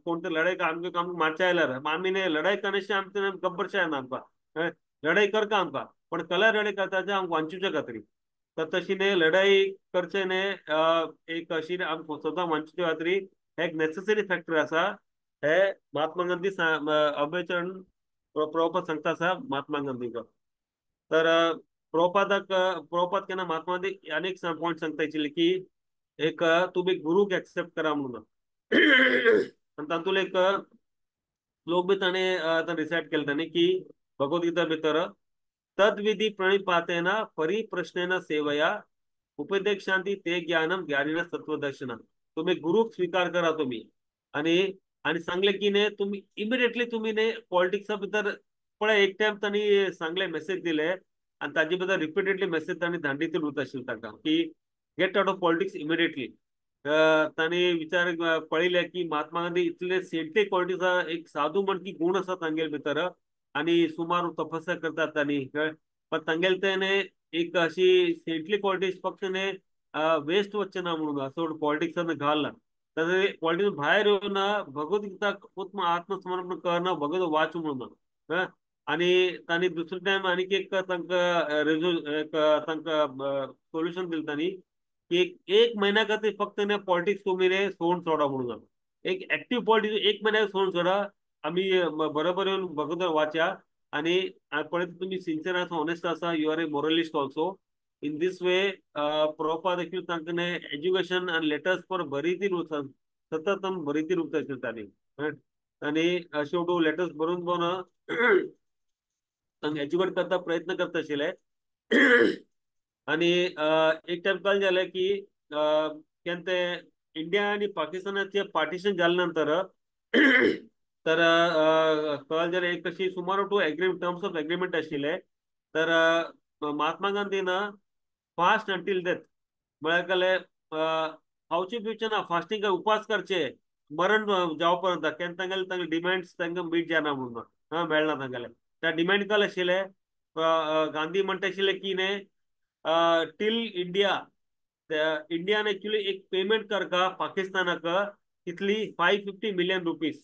कोण तरी लढाई आमकां आमकां मारचें आयल्यार आमी न्ही लढाई करनाशी आमचें गब्बरचें जायना आमकां, लढाई करता आमकां पण कला लढाई करता ते आमकां वांचूच्या खातीर. तर तशी न्ही लढाई करचें न्ही एक अशी आमकां स्वता वांचूच्या खातीर हे एक नेसेसरी फॅक्टर आसा. हे महात्मा गांधी अभयचरण प्रभुपाद सांगता आसा महात्मा गांधीक. तर प्रभुपादाक प्रभुपाद केन्ना महात्मा गांधी अनेक पॉयंट सांगता आशिल्ले की एक तुमी गुरूक एक्सेप्ट करा म्हणून. आनी तातूंत एक श्लोक बी ताणें रिसायट केले ताणें की भगवद्गीता भितर तद्विधी प्रणिपातेन परिप्रश्नेन सेवया उपदेशांती ते ज्ञानम ज्ञानिन तत्वदर्शन. तुम्ही गुरूक स्वीकार करा तुम्ही आणि आणि सांगले की ने तुम्ही इमिडिएटली तुम्ही ने पॉलिटिक्सा भितर पळय एक टायम तांणी सांगले मेसेज दिले आनी ताजे भितर रिपीटेडली मेसेज तांणी धाडीत उरता आशिल्ले ताका की get out of politics immediately. तांणी विचार पळयले की महात्मा गांधी इतले सेंटली क्वॉलिटीचा एक साधू म्हण की गुण आसा तांगेले भितर आनी सुमार तपस्या करतात तांणी, पण तांगेले तेणे एक अशी सेंटली क्वॉलिटी फक्त ने वेस्ट वचचे ना म्हणून असं पॉलिटिक्सान घालना, तशें पॉलिटिक्स भायर येवन भगवद्गीता आत्मसमर्पण करना, भगवत वाच म्हणून. आनी तांणी दुसरे टायम आनीक एक तांकां एक तांकां सोल्युशन दिलें तांणी की एक म्हयन्या खातीर फक्त न्ही पॉलिटिक्स तुमी न्ही सोडून सोडा म्हणून, एक एक्टीव पॉलिटिक्स एक म्हयन्याक सोडून सोडा, आमी बरोबर येवन भगवत वाचा आनी पळयता तुमी सिन्सियर आसा, ऑनेस्ट आसा, you are a moralist also. In this way Prabhupada actually तांकां एज्युकेशन आनी लेटर्स फॉर बरीती उरता, सतत बरीती उरता आशिल्ली तांणी. आनी शेवटू लेटर्स बरोवन बरोवन तांकां एज्युकेट करता प्रयत्न करता आशिल्ले. आनी एक टायम कळ्ळें जालें की केन्ना ते इंडिया आनी पाकिस्तानाचें पार्टिशन जाले नंतर तर कळ्ळें जाल्यार एक कशी सुमार to agreement terms of agreement आशिल्ले. तर महात्मा गांधीन फास्ट अंटील डेथ म्हळ्यार कळ्ळें खावचें पिवचें ना, फास्टींग उपास करचे मरण जावपा पर्यंत, केन्ना तांगेले तांगेले डिमांड्स तांकां मीट जायना म्हणून, हा मेळना तांगेले त्या डिमांड कळ्ळें आशिल्लें. गांधी म्हणटा आशिल्ले की न्ही टील इंडिया इंडियान एक्चुअली एक पेमेंट करका पाकिस्तानाक कितली 550 मिलियन रुपीज,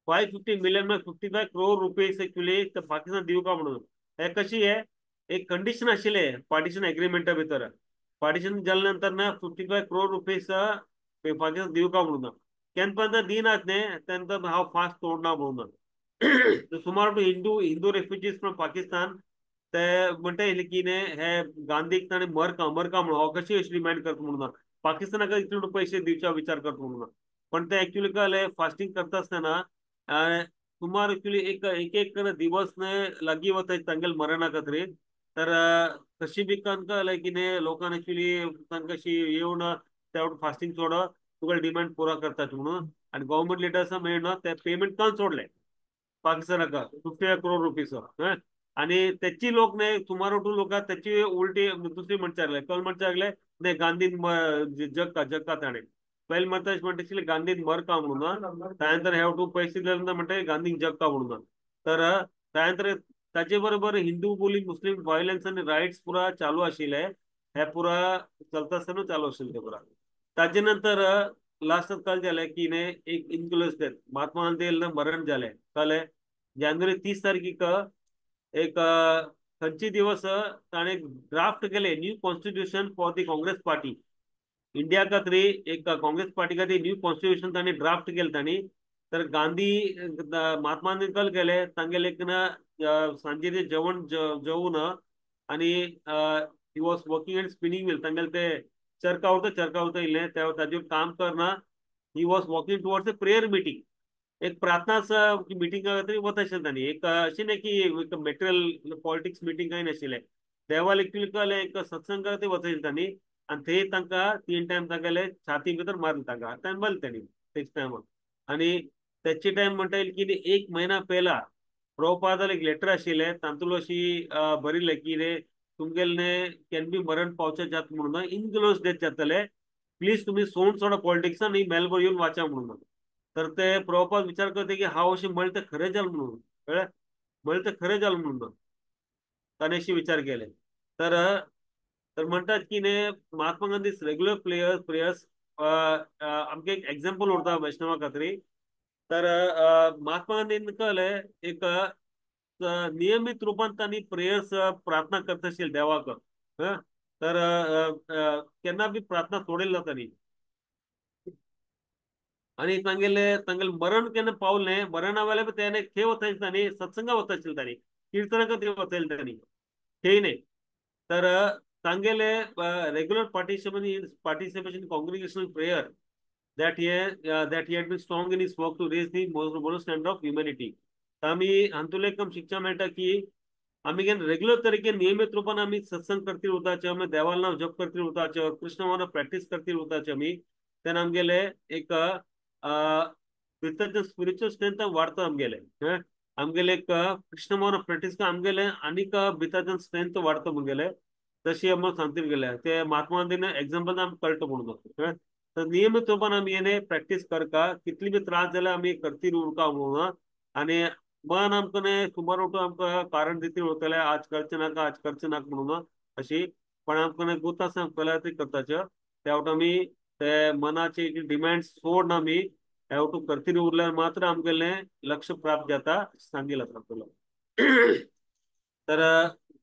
550 मिलियन म्हळ्यार 55 क्रोर रुपीज एक्चुअली पाकिस्तान दिवका म्हणून. हे कशी हे एक कंडिशन आशिल्लें पार्टिशन एग्रीमेंटा भितर, पार्टिशन जाले नंतर ना 55 क्रोर रुपीज पाकिस्तान दिवका म्हणून, केन्ना पर्यंत दिनात न्ही तेन्ना हांव फास्ट तोडना म्हणून. सुमार to Hindu Hindu refugees from Pakistan ते म्हणटा येयले की न्ही हे गांधीक ताणें मरका मरका म्हणून हांव कशी अशी डिमांड करता म्हणून, पाकिस्तानाक इतले पयशे दिवचा विचार करता म्हणून. पण ते एक्चुअली कळ्ळें फास्टींग करता आसतना सुमार एक्चुअली एक एक एक दिवस न्ही लागीं वता तांगेले मरणा खातीर. तर कशी बी कळ्ळें की न्ही लोकांक एक्चुअली तांकां अशी येवन त्या फास्टींग सोड तुका डिमांड पुरा करतात म्हणून, आनी गव्हर्मेंट लिडर्सां मेळून ते पेमेंट करून सोडले पाकिस्तानाक 55 क्रोर रुपीज. आनी तेची लोक न्ही सुमार टू लोक त्याची उलटी दुसरी म्हणचे लागले, कल म्हणचे लागले न्ही गांधीन जगका जगका ताणें पयले म्हणटा म्हणटा आशिल्ले गांधीन मरका म्हणून, त्यानंतर हे टू पैसे दिले नंतर म्हणटा गांधीन जगका म्हणून. तर त्यानंतर ताचे बरोबर हिंदू बोली मुस्लिम व्हायलन्स आनी रायट्स पुरा चालू आशिल्ले, हे पुरा चलता आसतना चालू आशिल्ले पुरा. ताजे नंतर लास्टाक कळ्ळें जालें की न्ही एक इनक्लुज डेथ महात्मा गांधी मरण जालें कळ्ळें जानेवारी 30 तारखेक एक खंयचे दिवस ताणें ड्राफ्ट केले new constitution for the Congress party India खातीर, एक काँग्रेस पार्टी खातीर न्यू कॉन्स्टिट्यूशन ताणें ड्राफ्ट केलें तांणी. तर गांधी महात्मा गांधी कल केले तांगेले एक ना सांजेचे जेवण जेवून आनी he was working and spinning wheel तांगेले ते चरखा उरता चरखा उरता इल्लें ताजेर काम करना, he was walking towards a prayer meeting, एक प्रार्थना मिटींग खातीर वता आशिल्लें तांणी. एक अशें न्ही की एक मटेरियल पॉलिटिक्स मिटींग कांय नाशिल्लें, देवाक एक्चुअली कळ्ळें एक सत्संग खातीर वता आशिल्लें तांणी. आनी थंय तांकां 3 टायम तांगेले छाती भितर मारले तांकां, ताणें मारले तांणी तेच टायमार. आनी तेचे टायम म्हणटा येयले की एक म्हयना पयला प्रभुपादाक एक लेटर आशिल्लें तातूंत अशी बरयलें की रे तुमगेले can be मरण पावचे जात म्हणून इनक्लोज डेथ जातले, प्लीज तुमी सोड सोडा पॉलिटिक्स आनी मेलबोर्न येवन वाचा म्हणून. तर ते प्रभुपाद विचार करते की हांव अशें म्हणलें तें खरें जालें म्हणून, कळ्ळें म्हणलें तें खरें जालें म्हणून ताणें अशें विचार केले. तर तर म्हणटात की न्ही महात्मा गांधी रेगुलर प्रेयर्स आमकां एक एग्जाम्पल उरता वैष्णवा खातीर. तर महात्मा गांधीन कळ्ळें एक नियमीत रूपान तांणी प्रेयर्स प्रार्थना करता आशिल्ले देवाक, तर केन्ना बी प्रार्थना सोडयली ना तांणी. आनी तांगेले तांगेले मरण केन्ना पावलें, मरणा वेळार बी तेणे खंय वता आशिल्ले तांणी, सत्संगा वता आशिल्ले तांणी, किर्तना खातीर वता आशिल्ले तांणी, खंय न्ही. तर तांगेले regular participation congregational prayer that he had been strong in his work to raise the moral standard of humanity. आमी हातूंतल्यान एक शिक्षा मेळटा की आमी रेग्युलर तरेके नियमित रूपान आमी सत्संग करतील उरताचे, आमी देवाल नाव जप करतील उरताचे, कृष्ण भावना प्रॅक्टीस करतील उरताचे आमी, तेन्ना आमगेले एक भितर स्पिरिच्युअल स्ट्रेंथ वाडता आमगेले. आमगेले एक कृष्ण भावना प्रॅक्टीस आमगेले आनीक भितर स्ट्रेंथ वाडता आमगेले, तशी आमकां सांगतील गेले ते महात्मा गांधीन एग्जाम्पल आमकां कळटा म्हणून. तर नियमित रूपान आमी हें प्रॅक्टीस करता, कितली बी त्रास जाल्यार आमी करतील उरका म्हणून. आनी मन आमकां न्ही सुमार उठून आमकां कारण दिती उरतले, आज करचें नाका, आज करचें नाका म्हणून अशी, पण आमकां न्ही गुत आसा आमकां ती करताचे. त्या वट आमी ते मनाचे डिमांड सोडून आमी ह्या वटून करती उरल्यार मात्र आमगेलें लक्ष प्राप्त जाता सांगील आसा तुला. तर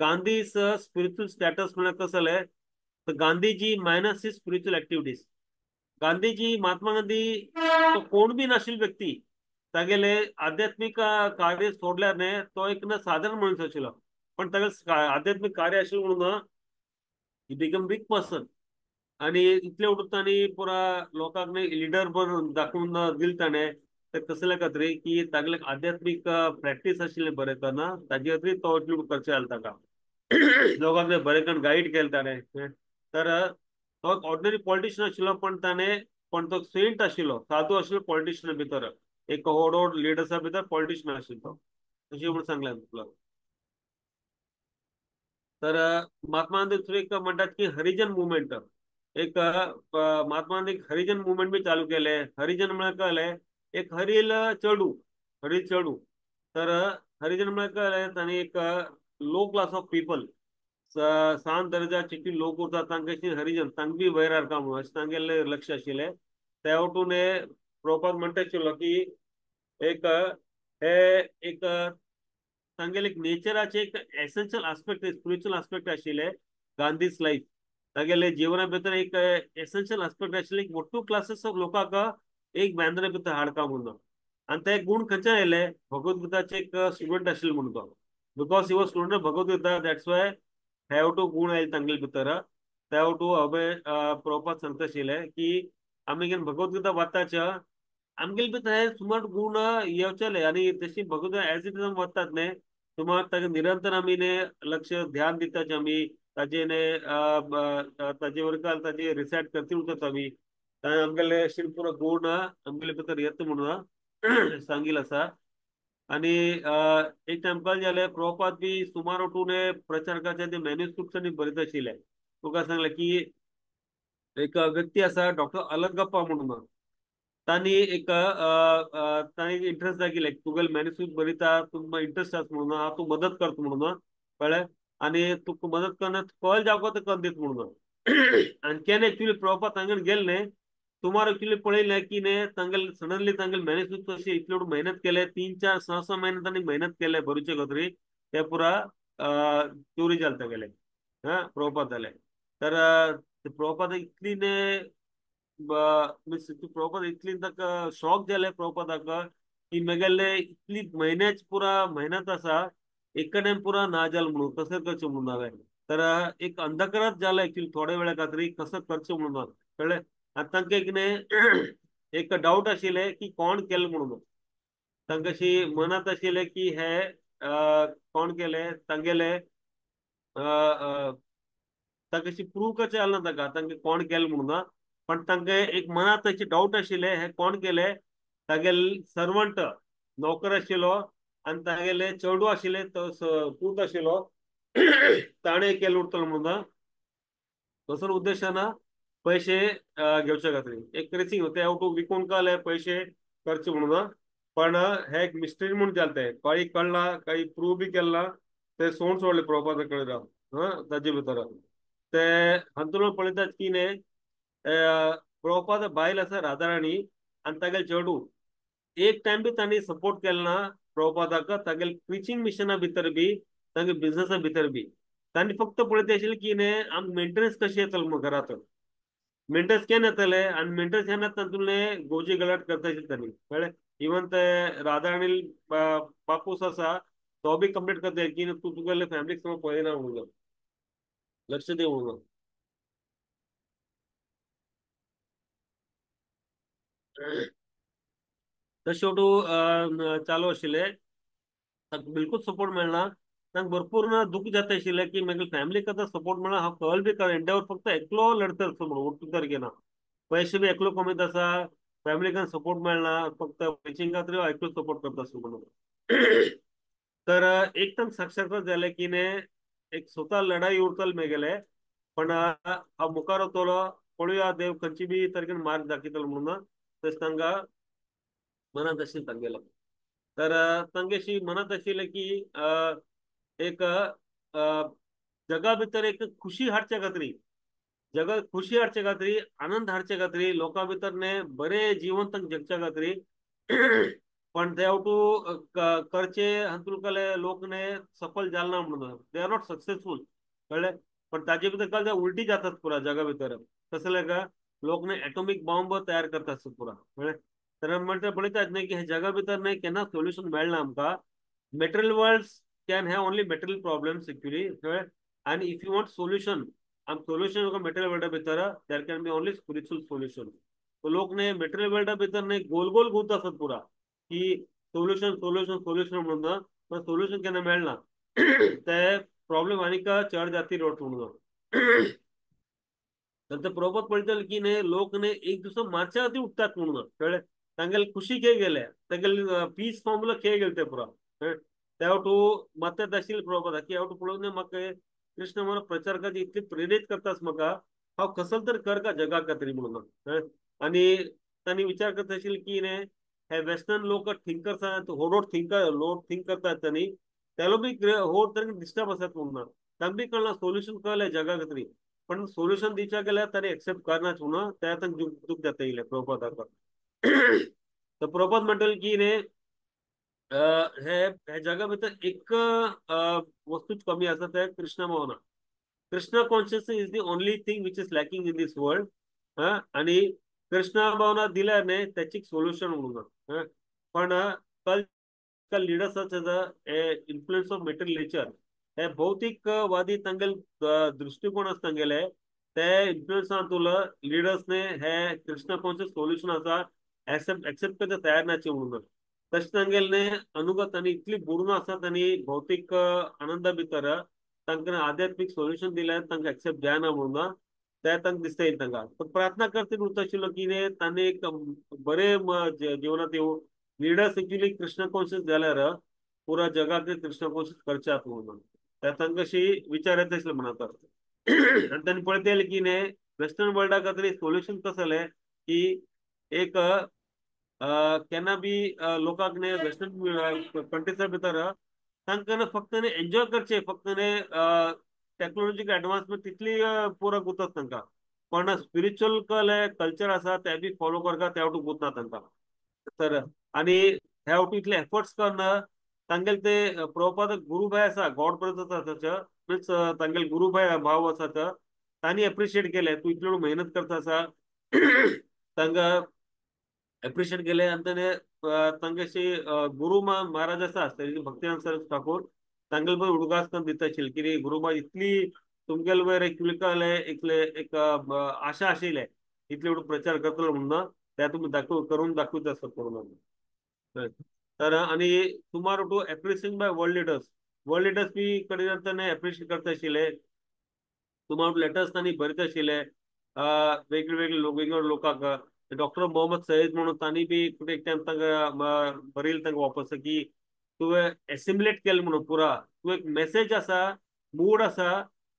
गांधीज स्पिरिच्युअल स्टॅटस म्हळ्यार कसं जालें, तर Gandhiji minus his spiritual activities. Gandhiji Mahatma Gandhi तो कोण बी नाशिल्लो व्यक्ती, तागेले आध्यात्मिक कार्य सोडल्यार न्ही तो एक ना साधारण मनीस आशिल्लो, पण तागेले आध्यात्मिक कार्य आशिल्लें म्हणून ही बिकम बिग पर्सन. आनी इतले उठून तांणी पुरा लोकांक न्ही लिडर बन दाखोवन दिल ताणें, ते कसले खातीर की तागेले आध्यात्मिक प्रॅक्टीस आशिल्लें बरें करना, ताजे खातीर तो इतले करचें जालें ताका, लोकांक बरें करून गायड केलें ताणें. तर तो एक ऑर्डिनरी पॉलिटिशियन आशिल्लो, पण ताणें पण तो सेंट आशिल्लो, साधू आशिल्लो पॉलिटिशियना भितर, एक व्हड व्हड लिडर्सा भितर पॉलिटिशियन आशिल्लो तो, अशें म्हणून सांगलें तुका. तर महात्मा गांधी दुसरें एक म्हणटात की हरिजन मुवमेंट, एक महात्मा गांधी हरिजन मुवमेंट बी चालू केले. हरिजन म्हळ्यार कळलें एक हरील चेडूं, हरील चेडूं. तर हरिजन म्हळ्यार कळलें तांणी एक लो क्लास ऑफ पीपल, सान दर्जाचे लोक उरता तांकां हरिजन, तांकां बी वयर हाडटा म्हणून अशें तांगेलें लक्ष आशिल्लें. त्या वटून हे प्रभुपाद म्हणटा आशिल्लो की एक हे एक तांगेले एक नेचराचे एक एसेन्शियल आस्पेक्ट, स्पिरिच्युअल आस्पेक्ट आशिल्ले गांधीज लायफ. तागेले जिवना भितर एक एसेन्शियल आस्पेक्ट आशिल्ले एक मोटू क्लासीस ऑफ लोकांक एक बँद्रा भितर हाडका म्हणून. आनी ते गूण खंयच्यान आयले, भगवद्गीताचे एक स्टुडंट आशिल्ले म्हणून तो, because he was student of Bhagavad Gita, that's why हे वटू गूण आयले तांगेले भितर. त्या वटू हांवें प्रभुपाद सांगता आशिल्ले की आमी केन्ना भगवद्गीता वाचताच्या आमगेले भितर हे सुमार गूण येवचेले, आनी तशी भगवद्गीता एज it is आमी वाचतात न्ही, सुमार ताका निरंतर आमी न्ही लक्ष ध्यान दिताचे, आमी ताजे न्ही ताजे वर ताजे रिसायट करती उरतात आमी, आमगेले अशें पुरो गूण आमगेले भितर येता म्हणून सांगील आसा. आनी एक टायम जालें प्रभुपाद बी सुमार उठून प्रचार ते मॅन्युस्क्रिप्ट आनी बरयत आशिल्ले. तुका सांगलें की एक व्यक्ती आसा डॉक्टर अलगप्पा म्हणून, तांणी एक तांणी इंट्रस्ट दाखयले, तुगेले मॅन्युस्क्रिप्ट बरयता, तुका इंट्रस्ट आसा म्हणून हांव तूं मदत करता म्हणून, कळ्ळें, आनी तुका मदत करना कळ जावपा तो कन्न दिता म्हणून. आनी केन्ना एक्चुअली प्रभुपाद तांगेर गेले न्ही, सुमार एक्चुअली पळयलें की न्ही तांगेले सडनली तांगेले मॅन्युस्क्रिप्ट अशें इतले मेहनत केले, 3-4 6-6 महिने तांणी मेहनत केले बरोवचे खातीर, ते पुरा चोरी जाले तागेले, हा प्रभुपाद जाले. तर प्रभुपाद इतली न्ही प्रभुपाद इतली ताका शॉक जाले प्रभुपादाक की मेगेले इतली म्हयन्याच पुरा मेहनत आसा एक कडेन पुरा ना जाल म्हणून कसं करचें म्हणून हांवें. तर एक अंधकारात जालें एक्चुअली थोड्या वेळा खातीर कसं करचें म्हणून, कळ्ळें. आनी तांकां एक न्ही एक डावट आशिल्लें की कोण केलें म्हणून, तांकां अशी मनांत आशिल्लें की हे कोण केलें, तांगेले तांकां अशी प्रूव करचें जालें ना तांकां, तांकां कोण केलें म्हणून, पण तांकां एक मनांत अशी डावट आशिल्लें हे कोण केलें, तागेले सर्वंट नोकर आशिल्लो आनी तागेले चेडूं आशिल्लें, तो पूत आशिल्लो, ताणें केलें उरतलो म्हणून. कसलो उद्देशान पैसे घेवचे खातीर एक रेसिंग ते आवटू विकून काडले पैसे करचे म्हणून, पण हे एक मिस्ट्री म्हणून जालें, तें काही कळना, काही प्रूव बी केलें ना, ते सोड सोडले प्रभुपादा कडेन ताजे भितर. ते हातूंत पळयतात की न्ही प्रभुपाद बायल आसा राधाराणी आनी तागेले चेडूं, एक टायम बी तांणी सपोर्ट केलो ना प्रभुपादाक, तागेले प्रिचींग मिशना भितर बी, तांगे बिजनसा भितर बी. तांणी फक्त पळयता आशिल्लें की न्ही आमकां मेंटेनन्स कशें येतलो म्हणून, घरांत मेंटेनन्स केन्ना येतले, आनी मेंटेनन्स केन्ना तातूंतले गोजी गलाट करता आशिल्ले तांणी, कळ्ळें. इवन ते राधाराणी बापूस आसा तो बी कंप्लेट करता की तूं तुगेले फॅमिलीक समज पळयना म्हणून. लक्ष दी म्हणून. तर शेवटू चालू आशिल्ले बिलकुल सपोर्ट मेळना, तांकां भरपूर दुःख जाता आशिल्लें की मागीर फॅमिलीक आतां सपोर्ट मेळना. हांव कल बी इंडियावर फक्त एकलो लढता म्हणून उठून तर घेना, पयशे बी एकलो कमीत आसा, फॅमिलीक सपोर्ट मेळना, फक्त प्रिचिंगा तरी एकलो सपोर्ट करता आसलो म्हणून. तर एक तांकां साक्षात्कार जालें की न्ही एक स्वता लढाई उरतले मेगेले, पण हांव मुखार वतलो, पळोवया देव खंयची बी तरेन मार्ग दाखयतलो म्हणून तशें तांकां मनांत आशिल्लें तांगेलो. तर तांगेशी मनांत आशिल्लें की एक जगा भितर एक खुशी हाडच्या खातीर, जगा खुशी हाडच्या खातीर, आनंद हाडच्या खातीर, लोकां भितर ने बरें जीवन तांकां जगच्या खातीर, पण ते आवटू करचे हातूंतले लोक ने सफल जाले ना म्हणून, they are not successful, कळ्ळें. पण ताजे भितर कळ उलटी जातात पुरा जगा भितर. कसले का लोक ने एटॉमिक बॉम्ब तयार करतात पुरा, कळ्ळें. तर म्हणटा पळयतात न्ही की हे जगा भितर न्ही केन्ना सोल्युशन मेळना आमकां. Material world can have only material problems actually, कळ्ळें. आनी if you want solution, आम सोल्युशन मटेरियल वर्ल्डा भितर there can be only spiritual solution. लोक न्ही मटेरियल वर्ल्डा भितर न्ही गोल गोल घुंवता आसत पुरा की सोल्युशन सोल्युशन सोल्युशन म्हणून, पण सोल्युशन केन्ना मेळना, ते प्रॉब्लेम आनीक चड जाती रोड म्हणून. तर ते प्रभुपाद पळयतले की न्ही लोक न्ही एक दुसरो मारच्या खातीर उठतात म्हणून, कळ्ळें. तांगेले खुशी खेळ गेले, तांगेले पीस फॉर्मुला खेळ गेले ते पुरा. त्या वटू मत आशिल्ले प्रभुपादा की आवटू पळोवन न्ही म्हाका कृष्ण म्हणून प्रचार करचे इतले प्रेरीत करतास म्हाका, हांव कसल तर कर का जगा खातीर म्हणून. आनी तांणी विचार करता आशिल्ले की न्ही हे वेस्टर्न लोक थिंकर्स आसात, होड थिंकर लोक थिंक करतात तांणी, ते बी होड तरेन डिस्टर्ब आसात म्हणून, तांकां बी कळना सोल्युशन कळलें जगा खातीर, पण सोल्युशन दिवच्या गेल्यार तांणी एक्सेप्ट करनाच म्हणून त्या तांकां दूख जाता येयलें प्रभुपादाक. तर प्रभुपाद म्हणटले की न्ही हे जगा भितर एक वस्तूच कमी आसा, ते कृष्ण भावना. Krishna consciousness is the only thing which is lacking in this world. आनी कृष्ण भावना दिल्यार न्ही त्याची सोल्युशन म्हणून. पण कल लिडर्स आसा हे इन्फ्लुएन्स ऑफ मटेरियल नेचर, हे भौतिकवादी तांगेले दृश्टिकोण आसा तांगेले, ते इन्फ्लुएन्सान तुला लिडर्स ने हे कृष्ण कॉन्शियस सोल्युशन आसा एक्सेप्ट करचे तयार नाचे म्हणून. तशें तांगेले अनुगत आनी इतली बुडून आसात आनी भौतीक आनंदा भितर तांकां आध्यात्मीक सोल्युशन दिल्यार तांकां एक्सेप्ट जायना म्हणून ते तांकां दिसता येईल तांकां. पण प्रार्थना करते उरता आशिल्लो की न्ही तांणी एक बरें जिवनांत येवं, लिडर्स एक्चुअली कृष्ण कॉन्शियस जाल्यार पुरा जगाक कृष्ण कॉन्शियस करच्यात म्हणून त्या तांकां अशी विचार येता आशिल्ले मनांत. आनी तांणी पळयतले की न्ही वेस्टर्न वर्ल्डा खातीर सोल्युशन कसलें की एक केन्ना बी लोकांक न्ही वेस्टर्न कंट्रीजा भितर तांकां फक्त न्ही एन्जॉय करचे, फक्त न्ही टॅक्नोलॉजीकल एडवान्समेंट तितली पुरा गुतात तांकां, पण स्पिरिच्युअल कल्चर आसा ते बी फॉलो करता त्या वटून गुतना तांकां. तर आनी ह्या वटून इतले एफर्ट्स करना तांगेले ते प्रभुपाद गुरुभाय आसा, गॉड ब्रदर्स आसा, मिन्स तांगेले गुरुभाय भाव आसा, तांणी एप्रिशिएट केले तूं इतलो मेहनत करता आसा, तांकां एप्रिशिएट केले. आनी ताणें तांगेशी गुरु महाराज आसा भक्तिनाथ सरस्वती ठाकूर तांगेले पण उडगास करून दिता आशिल्ले की गुरु महाराज इतली तुमगेले वयर एकले एक आशा आशिल्ले इतले एवढो प्रचार करतलो म्हणून त्या तुमी दाखव करून दाखयता आसत म्हणून. तर आनी सुमार to appreciation by world leaders, world leaders बी कडेन ताणें एप्रिशिएट करता आशिल्ले, सुमार लेटर्स तांणी बरयता आशिल्ले वेगळे वेगळे लोक वेगवेगळे लोकांक. डॉक्टर मोहम्मद सईद म्हणून तांणी बी एक टायम तांकां बरयलें तांकां वापस की तुवें एसिमुलेट केलें म्हणून पुरा तूं एक मेसेज आसा, मूड आसा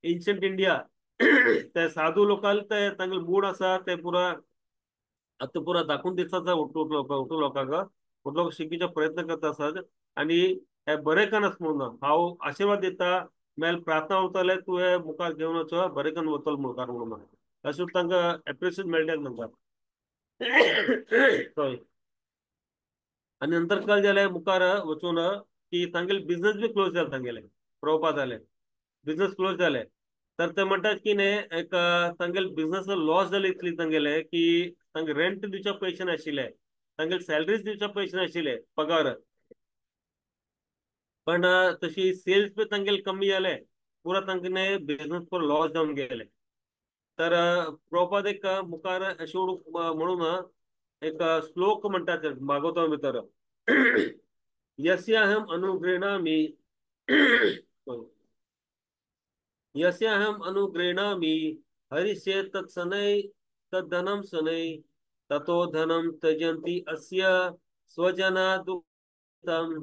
एन्शंट इंडिया, ते साधू लोकांक ते तांगेले मूड आसा ते पुरा आतां पुरा दाखोवन दिसता आसा उठू लोकांक, उठलो शिकपाचो प्रयत्न करता आसात आनी हे बरें करून म्हणून हांव आशिर्वाद दिता, मेल प्रार्थना उरतले तुवें मुखार घेवन वचो, बरें करून वतलो मुखार म्हणून अशें तांकां एप्रिशिएशन मेळटा तांकां. सॉरी. आनी नंतर कळ जालें मुखार वचून की तांगेले बिझनस बी क्लोज जाले, तांगेले प्रभुपाद जाले बिझनस क्लोज जाले. तर ते म्हणटात की न्ही एक तांगेले बिझनस लॉस जाले इतली तांगेले की तांगे रेंट दिवचे पयशे नाशिल्ले, तांगेले सॅलरीज दिवचे पयशे नाशिल्ले पगार, पण तशी सेल्स बी तांगेले कमी जाले, पुरा तांकां बिझनस पुरो लॉस जावन गेले. तर प्रभुपाद एक मुखार अशें म्हणून एक श्लोक म्हणटा भागवता भितर, यस्याहम अनुगृह्णामि यस्याहम अनुगृह्णामि हरिष्ये तत्सनै तद्धनं शनै ततो धनं त्यजन्ति अस्य स्वजना दुःखितम्.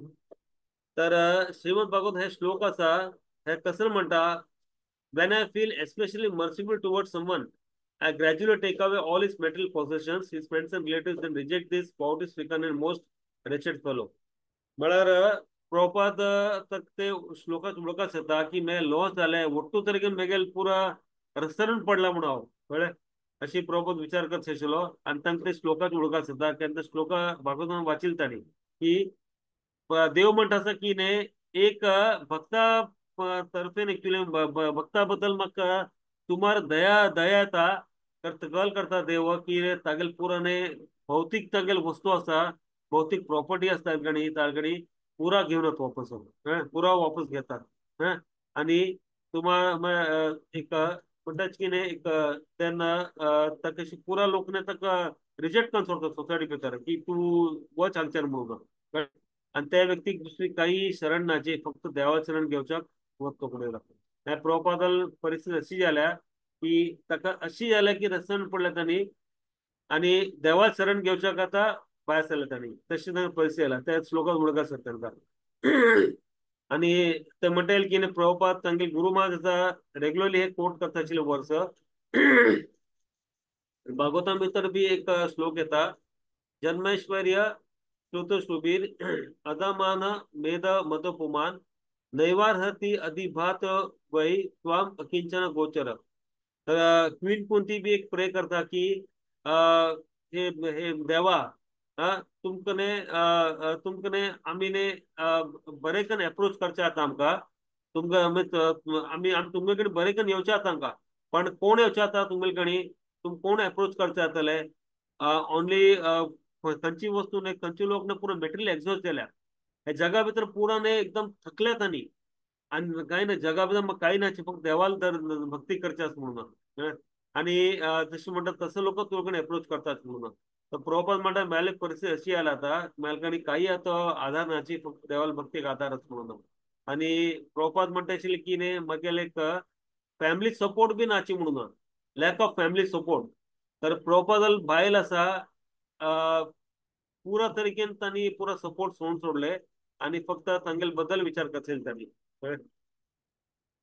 तर श्रीमद भागवत हे श्लोक आसा, हे कसं म्हणटा, When I feel especially merciful towards someone, I gradually take away all his material possessions, his friends and relatives, then reject this poverty-stricken and most wretched fellow. म्हळ्यार प्रभुपाद ते श्लोकात उलोवपाक येता की मे लॉस जाले ಒಟ್ಟು तरेन मेगेल पुरा रस्त्यारून पडला म्हणून हांव, कळ्ळें? अशी प्रभुपाद विचार करत आशिल्लो आनी तांकां ते श्लोकात उलोवपाक येता. केन्ना श्लोका भागवतान वाचिल तांणी की देव म्हणटा आसा की न्ही एक भक्ता तर्फेन एक्चुअली भक्ता बद्दल म्हाका सुमार दया दया येता, कल करता देव की तागेल पुराने भौतीक तागेल वस्तू आसा, भौतीक प्रॉपर्टी आसता तागेली, तागेली पुरा घेवन येता वापस, पुरा वापस घेतात. आनी तुम्हा एक म्हणटाच की न्ही एक तेन्ना ताका पुरा लोक न्ही ताका रिजेक्ट करून सोडटा सोसायटी भितर की तूं वच हांगच्यान म्हणून. आनी त्या व्यक्तीक दुसरी काही शरण ना, जे फक्त देवा शरण घेवच्याक वचतो फुडें. ह्या प्रभुपादाल परिस्थिती अशी जाल्या की ताका अशी जाल्या की रस्त्यान पडल्या तांणी आनी देवा शरण घेवच्याक आतां भायर सरले तांणी, तशी तांकां परिस्थिती जाल्या. त्या श्लोकाक उडका सर तांकां. आनी ते म्हणटा की प्रभुपाद तांगे गुरु महाराज आसा रेगुलरली हे कोट करता आशिल्ले वर्स. भागवता भितर बी एक श्लोक येता, जन्मैश्वर्य श्रुतश्रुबीर अदमान मेद मदपुमान नैवार्हती अधिभात वै त्वाम अकिंचन गोचर. तर क्वीन कुंती बी एक प्रे करता की हे हे देवा तुमकने तुमकने आमी ने बरे कन एप्रोच करचे आतां आमकां, तुमकां आमी आमी तुमचे कडेन बरे कन येवचे आतां आमकां, पण कोण येवचे आतां तुमगे कडेन, तुम कोण एप्रोच करचे जातले? ओनली खंयची वस्तू न्ही, खंयचे लोक न्ही पुरो मटेरियल एक्झॉस्ट जाल्या ह्या जगा भितर, पुरा न्ही एकदम थकल्यात आनी आनी कांय ना जगा भितर कांय ना, फक्त देवाल दर भक्ती करचे आसा म्हणून. आनी जशें म्हणटा तसो लोक तुजे कडेन एप्रोच करतात म्हणून. तर प्रभुपाद म्हणटा मेले परिस्थिती अशी आल्या आतां, मेले कडेन काही आतां आधार नाची, फक्त देवाल भक्तीक आधार आसा म्हणून. आनी प्रभुपाद म्हणटा आशिल्ले की न्ही म्हगेले एक फॅमिली सपोर्ट बी नाची म्हणून, लॅक ऑफ फॅमिली सपोर्ट. तर प्रभुपादाल बायल आसा पुरा तरेन तांणी पुरा सपोर्ट सोडून सोडले आनी फक्त तांगेले बद्दल विचार करतले तांणी.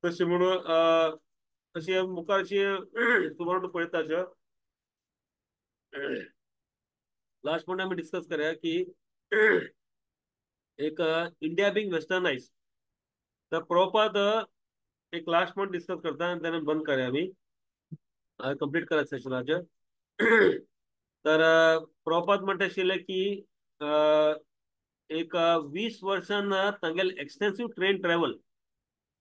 तशें म्हणून अशें मुखार अशी सुमार पळयता. लास्ट पॉइंट आमी डिस्कस करूया की एक इंडिया बींग वेस्टर्नाइज. तर प्रभुपाद एक लास्ट पॉइंट डिस्कस करता आनी तेन्ना बंद करूया आमी, कंप्लीट करा सेशनाचें. तर प्रभुपाद म्हणटा आशिल्ले की एक 20 वर्सां तांगेले एक्सटेन्सिव ट्रेन ट्रॅवल,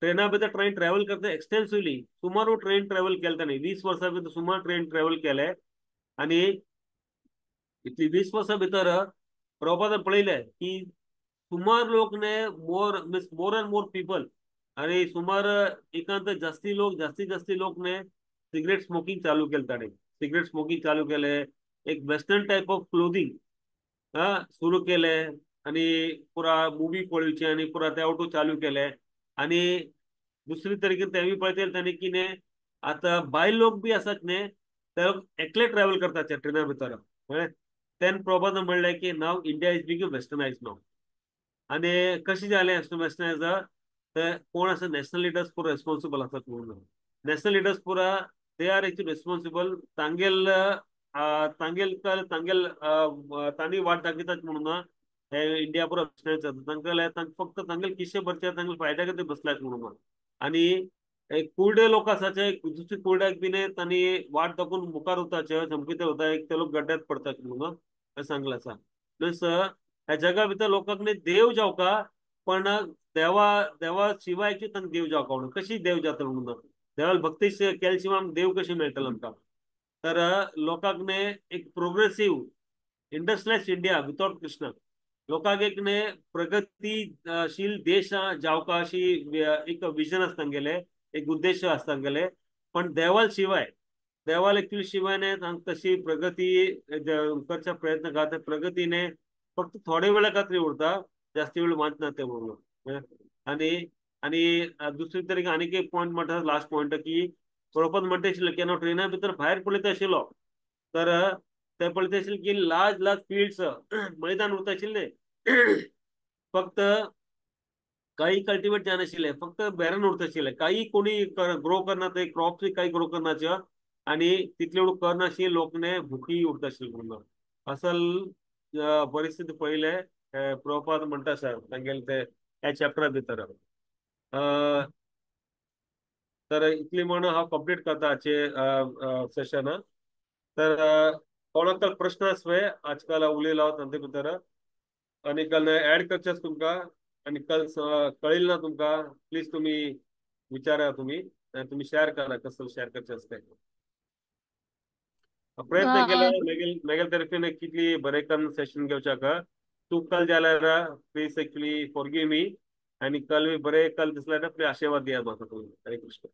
ट्रेना भितर ट्रेन ट्रॅवल करता एक्सटेन्सिवली, सुमार ट्रेन ट्रॅवल केले तांणी 20 वर्सां भितर सुमार ट्रेन ट्रॅवल केले. आनी इतली 20 वर्सां भितर प्रभुपादान पळयलें की सुमार लोक न्ही more means more and more people आनी सुमार एकांत जास्ती लोक, जास्ती जास्ती लोक न्ही सिगरेट स्मोकिंग चालू केलें ताणें, सिगरेट स्मोकिंग चालू केलें, एक वेस्टर्न टायप ऑफ क्लोदींग सुरू केलें आनी पुरा मुवी पळोवची आनी पुरा ते ऑटो चालू केले. आनी दुसरी तरेन तेमी पळयतले तांणी की न्ही आतां बायल लोक बी आसात न्ही ते लोक एकले ट्रॅवल करतात ट्रेना भितर. कळ्ळें? तेन्ना प्रभुपादान म्हणलें की now India is being westernize now. आनी कशें जालें वेस्टर्नायज, ते कोण आसा नॅशनल लिडर्स पुरा रिस्पॉन्सिबल आसात म्हणून. नॅशनल लिडर्स पुरा they are actually responsible, तांगेल तांगेल तांगेल तांणी वाट दाखयतात म्हणून हे इंडिया पुरा वेस्टर्नायज जाता. तांकां फक्त तांगेल किशे भरचे, तांगेल फायद्या खातीर बसल्यात म्हणून. आनी एक कुर्डे लोक आसाचे दुसरे कुर्ड्याक बी न्ही तांणी वाट दाखोवन मुखार वताचे, चमकीते वता, एक ते लोक गड्ड्यात पडतात म्हणून अशें सांगलें आसा. प्लस ह्या जगा भितर लोकांक न्ही देव जावका, पण देवा देवा शिवाय तांकां देव जावका म्हणून. कशी देव जाता म्हणून, देवाल भक्ती केले शिवाय आमकां देव कशें मेळटलो आमकां? तर लोकांक न्ही एक progressive industrialise India without Krishna, लोकांक एक न्ही प्रगतीशील देश जावका अशी एक विजन आसा तांगेलें. एक उद्देश आसता तांगेले. पण देवाल शिवाय, देवाल एक्चुअली शिवाय न्ही तांकां तशी प्रगती करच्या प्रयत्न करता, प्रगतीने फक्त थोडे वेळा खातीर उरता, जास्ती वेळ वाचना ते म्हणून. आनी आनी दुसरी तरेन आनीक एक पॉयंट म्हणटा, लास्ट पॉयंट की प्रभुपाद म्हणटा आशिल्लो केन्ना ट्रेना भितर भायर पळयता आशिल्लो तर ते पळयता आशिल्ले की लार्ज लार्ज फिल्ड्स मैदान उरता आशिल्ले, फक्त काही कल्टिवेट जायनाशिल्ले, फक्त बॅरन उरता आशिल्ले, काही कोणी ग्रो करना, ते क्रॉप्स काही ग्रो करनाचे आनी तितले करनाशिल्ले, लोकने भुकी उरता आशिल्ले म्हणून. असल परिस्थिती पळयले प्रभुपाद म्हणटा आसा तांगेले ते ह्या चॅप्टरा भितर. तर इतली म्हण हांव कंप्लीट करता आजचे सेशन. तर कोणाक तर प्रश्न आसवे आजकाल उलयलो हांव तांचे भितर आनी काल ऍड करचे आसा तुमकां आनी काल कळिल्लें ना तुमकां, प्लीज तुमी विचारा, तुमी तुमी शेअर करा कसं शेअर करचे आसता. प्रयत्न केले मेगेल मेगेल तर्फेन कितली बरें करून सेशन घेवच्याक, चूक काल जाल्यार प्लीज एक्चुअली फॉरगिव मी, आनी कल बी बरें कल दिसल्यार प्लीज आशिर्वाद दिया म्हाका तुमी. हरे कृष्ण.